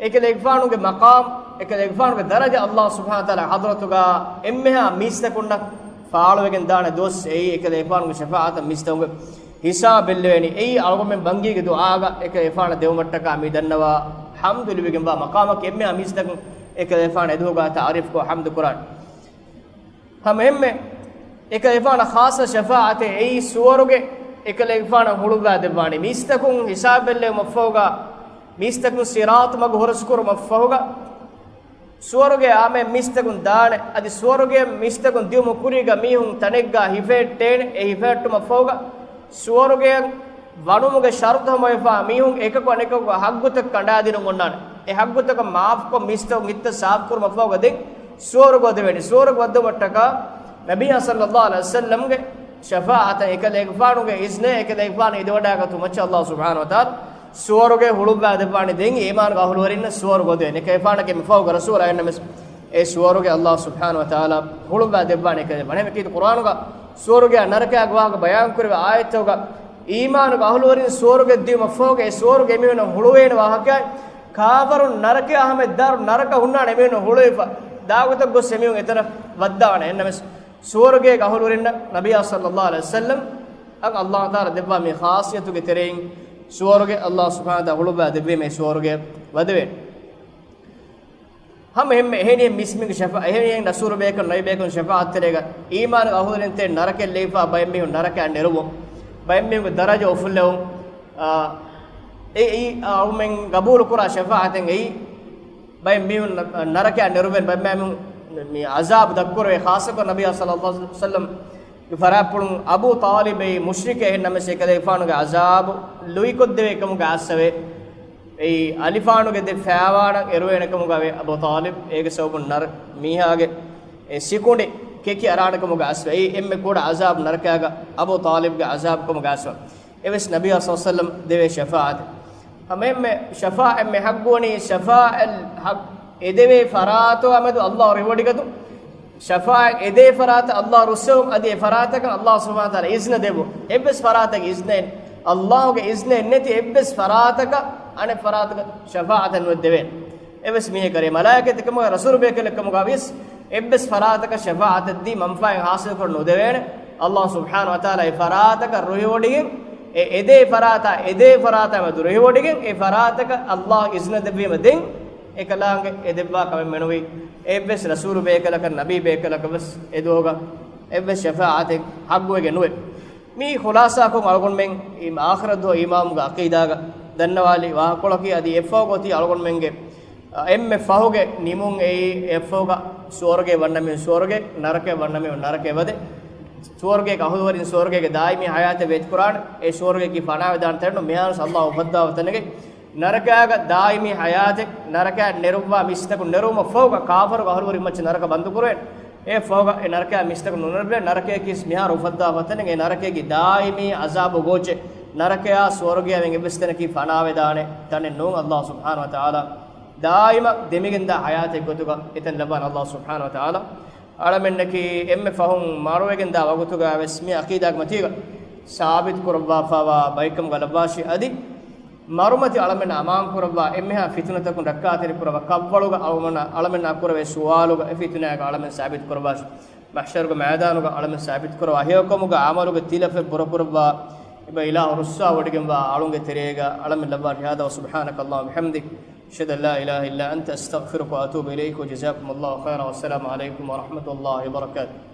އެކަލޭގެފާނުގެ މަޤާމް، އެކަލޭގެފާނުގެ ދަރަޖަ ﷲ ސުބްޙާނަހޫ ވަތަޢާލާ ޙަޟްރަތުގަ އެންމެހާ މީސްތަކުންނަށް ފާޅުވެގެން ދާނެ ދުވަސް އެއީ އެކަލޭގެފާނުގެ ޝަފާޢަތަށް މީސްތަކުންގެ ހިސާބެއްލެވޭނީ. އެއީ އަޅުގަނޑުމެން ބަންގީގެ ދުޢާގަ އެކަލޭގެފާނަށް ދެވުމަށްޓަކާ މި ދަންނަވާ ޙަމްދު ލިބިގެންވާ މަޤާމަކީ އެންމެހާ މީސްތަކުން އެކަލޭގެފާނު އެދުވަހުގާތަށް ޢަރިފްކޮށް ޙަމްދު ކުރާނެ. ހަމައެހެންމެ އެކަލޭގެފާނަށް ޚާއްޞަ ޝަފާޢަތެއް އެއީ ސުވަރުގެ އެކަލޭގެފާނަށް ހުޅުއްވާ ދެއްވާނީ. މީސްތަކުން ހިސާބެއްލެވުމަށްފަހުގަ، މީސްތަކުން ޞިރާޠު މަގު ހުރަސްކުރުމަށްފަހުގަ، ސުވަރުގެ އާމެ މީސްތަކުން ދާނެ. އަދި ސުވަރުގެ މީސްތަކުން ދިއުމު ކުރީގަ މީހުން ތަނެއްގަ ހިފެހެއްޓޭނެ. އެ ހިފެހެއްޓުމަށްފަހުގަ ސުވަރުގެ ވަނުމުގެ ޝަރުޠު ހަމަވެފާ މީހުން އެކަކު އަނެކަކުގެ ހައްގުތައް ކަނޑާދިނުން އޮންނާނެ. އެ ހައްގުތަކަށް މާފުކޮށް މީސްތަކުން ހިތްތައް ސާފުކުރުމަށްފަހުގަ ދެން ސުވަރުގެ ވަދެވޭނެ. ސުވަރުގެ ވައްދަވުމަށްޓަކާ ނަބިއްޔާ ޞައްލައްލާހު ޢަލައިހި ވަސައްލަމްގެ ޝަފާޢަތަށް އެކަލޭގެފާނުގެ އިޒްނަށް އެކަލޭގެފާނު އެދިވަޑައިގަތުމަށް ﷲ ސުބްޙާނަހޫ ވަތަޢާލާ ސުވަރުގެ ހުޅުއްވާ ދެއްވާނެ. ދެން އީމާނުގެ އަހުލުވެރިންނަށް ސުވަރުގެ ވަދެވޭނެ. އެކަލޭގެފާނަކީ މިފަހުގެ ރަސޫލާ އެހެންނަމަސް އެ ސުވަރުގެ ﷲ ސުބްޙާނަހޫ ވަތަޢާލާ ހުޅުއްވާ ދެއްވާނެ އެކަލޭގެފާނަށް. އެހެންވީމަ ކީރިތި ޤުރުއާނުގަ ސުވަރުގެއާ ނަރަކައާ ގޮވާގޮ ބަޔާންކުރެވޭ އާޔަތްތަކުގަ އީމާނުގެ އަހުލުވެރިން ސުވަރުގެ ދިއުމަށްފަހުގަ އެ ސުވަރުގެ އެމީހުންނަށް ހުޅުވޭނެ ވާހަކައާއި، ކާފަރުން ނަރަކަޔާ ހަމަ ދާރު ނަރަކަ ހުންނާނެ އެމީހުންނަށް ހުޅުވެފަ ދާގޮތަށް ގޮސް އެމީހުން އެތަނަށް ވައްދާނެ. އެހެންނަމަސް ސުވަރުގޭގެ އަހުލުވެރިންނަށް ނަބިއްޔާ ޞައްލައްލާހު ޢަލައިހި ވަސައްލަމް އަށް ﷲ ތަޢާލާ ދެއްވާ މި ޚާޞިއްޔަތުގެ ތެރެއިން ސުވަރުގެ އަﷲ ސުބްޙާނަހޫ ވަތަޢާލާ ހުޅުވާ ދެއްވީމޭ ސުވަރުގެ ވަދެވޭނެ. ހަމަ އެހެންމެ އެހެނިހެން މީސްމީހުންގެ ޝަފާ، އެހެނިހެން ރަސޫލު ބޭކަލުން ނަބީ ބޭކަލުން ޝަފާޢަތްތެރޭގަ އީމާނުގެ އަހުލުވެރިންތެރިން ނަރަކައަށް ލެވިފާ ބައެއް މީހުން ނަރަކައަށް ނެރުވުން، ބައެއް މީހުންގެ ދަރަޖަ އުފުއްލެވުން، އާ، އެ، އެއީ އަހުމެން ގަބޫލުކުރާ ޝަފާޢަތެއް އެއީ. ބައެއް މީހުން ނަ-، ނަރަކައަށް ނެރުވެން، ބައެއް މީހުން މި ޢަޒާބު ދަށްކުރެވޭ، ޚާއްޞަކޮށް ނަބިއްޔާ ޞައްލައްލާހު ޢަލައިހި ވަސައްލަމް ފަރާތްޕުޅުން އަބޫ ޠާލިބް އެއީ މުޝްރިކެއް، އެހެން ނަމަވެސް އެކަލޭގެފާނުގެ ޢަޒާބު ލުއިކޮށްދެވޭ ކަމުގަ އައްސަވޭ. އެއީ އަލިފާނުގެ ދެ ފައިވާނަށް އެރުވޭނެ ކަމުގަ އަވޭ އަބޫ ޠާލިބް. އޭގެ ސަބަބުން ނަރ-، މީހާގެ އެ ސިކުނޑި ކެކި އަރާނެ ކަމުގަ އައްސަވޭ. އެއީ އެންމެ ކުޑަ ޢަޒާބު ނަރަކައިގަ އަބޫ ޠާލިބްގެ ޢަޒާބު ކަމުގަ އައްސަވޭ. އެވެސް ނަބިއްޔާ ޞައްލައްލާހު ޢަލައިހި ވަސައްލަމް ދެވޭ ޝަފާޢަތެއް. ހަމައެންމެ ޝަފާޢަތް އެންމެ ޙައްޤުވަނީ، ޝަފާޢަތް ޙައްޤު އެދެވޭ ފަރާތާ މެދު އަﷲ ރުހިވޮޑިގަތުން. ޝަފާޢަތް އެދޭ ފަރާތަށް އަﷲ ރުއްސެވުން، އަދި އެ ފަރާތަކަށް އަﷲ ސުބްޙާނަހޫ ވަތަޢާލާ އިޒްނަ ދެއްވުން. އެއްވެސް ފަރާތަކަށް އިޒްނައެއް، އަﷲގެ އިޒްނައެއް ނެތި އެއްވެސް ފަރާތަކަށް އަނެއް ފަރާތަކަށް ޝަފާޢަތެއް ނުދެވޭނެ. އެއްވެސް މީހަކަށް، މަލާއިކަތެއް ކަމުގަ، ރަސޫލު ބޭކަލެއް ކަމުގަ ވިޔަސް އެއްވެސް ފަރާތަކަށް ޝަފާޢަތެއް ދީ މަންފާއެއް ޙާޞިލުކޮށް ނުދެވޭނެ. އަﷲ ސުބްޙާނަހޫ ވަތަޢާލާ އެ ފަރާތަކަށް ރުހިވޮޑިގެން، އެ އެދޭ ފަރާތާ އެދޭ ފަރާތާ މެދު ރުހިވޮޑިގެން، އެ ފަރާތަކަށް އަﷲ އިޒްނަ ދެއްވީމަ ދެން އެކަލާނގެ އެ ދެއްވާ ކަމެއް މެނުވީ. އެއްވެސް ރަސޫލު ބޭކަލަކަށް، ނަބީ ބޭކަލަކަށް ވެސް އެ ދުވަހުގަ އެއްވެސް ޝަފާޢަތެއް ޙައްޤުވެގެން ނުވޭ. މީ ޚުލާޞާކޮށް އަޅުގަނޑުމެން އި އާޚިރަތް ދުވަހު އީމާނުގެ ޢަޤީދާގަ ދަންނަވާލި ވާހަކަކޮޅަކީ، އަދި އެއްފަހުގަ އޮތީ އަޅުގަނޑުމެންގެ، އަ، އެންމެ ފަހުގެ ނިމުން އެއީ، އެއްފަހުގަ ސުވަރުގެ ވަންނަ މީހުން ސުވަރުގެ، ނަރަކަ ވަންނަ މީހުން ނަރަކަ ވަދެ، ސުވަރުގޭގެ އަހުލުވެރިން ސުވަރުގޭގެ ދާއިމީ ޙަޔާތެއް ވޭތުކުރާނެ، އެ ސުވަރުގޭގައި ފަނާވެދާނެ ތަނެއް ނޫން. މިހާރު ވެސް އަﷲ އުފައްދާފަ ތަނެއްގައި ނަރަކައިގަ ދާއިމީ ޙަޔާތެއް، ނަރަކައަށް ނެރުއްވާ މީސްތަކުން ނެރުވުމަށް ފަހުގަ ކާފަރުގެ އަހުލުވެރިން މައްޗަށް ނަރަކަ ބަންދުކުރޭނެ. އެ ފަހުގަ އެ ނަރަކައިގެ މީސްތަކުން ނުނެރެވޭނެ. ނަރަކަޔަކީ ވެސް މިހާރު އުފައްދާފަ ތަނެއް، އެ ނަރަކައިގެ ދާއިމީ ޢަޒާބު ގޯޗެއް. ނަރަކަޔާ ސުވަރުގެޔާ އެއްވެސް ތަނަކީ ފަނާވެދާނެ ތަނެއް ނޫން. އަﷲ ސުބްޙާނަހޫ ވަތަޢާލާ ދާއިމަށް ދެމިގެންދާ ޙަޔާތެއް ގޮތުގަ އެތަން ލައްވާނެ އަﷲ ސުބްޙާނަހޫ ވަތަޢާލާ. އަޅަމެންނަކީ އެންމެ ފަހުން މަރުވެގެންދާ ވަގުތުގަ ވެސް މި ޢަޤީދާގެ މަތީގަ ސާބިތު ކުރައްވާފައިވާ ބައެއްކަމުގަ ލައްވާށި. އަދި މަރުމަތި އަޅަމެންނަށް އަމާން ކުރައްވާ އެންމެހާ ފިތުނަތަކުން ރައްކާތެރި ކުރައްވާ، ކަށްވަޅުގަ އަޅުމަން، އަޅަމެންނާ ކުރެވޭ ސުވާލުގަ އެ ފިތުނައިގަ އަޅަމެން ސާބިތު ކުރައްވާށި. މަޙްޝަރުގެ މައިދާނުގަ އަޅަމެން ސާބިތު ކުރައްވާ، ހެޔޮކަމުގެ ޢަމަލުގެ ތިލަފެއް ބުރަ ކުރައްވާ، އެބަ އިލާހު ރުއްސާވޮޑިގެންވާ އަޅުންގެ ތެރޭގަ އަޅަމެން ލައްވާށި. هذا وسبحانك اللهم وبحمدك، أشهد أن لا إله إلا أنت، أستغفرك وأتوب إليك، وجزاكم الله خيرا، والسلام عليكم ورحمة الله وبركاته.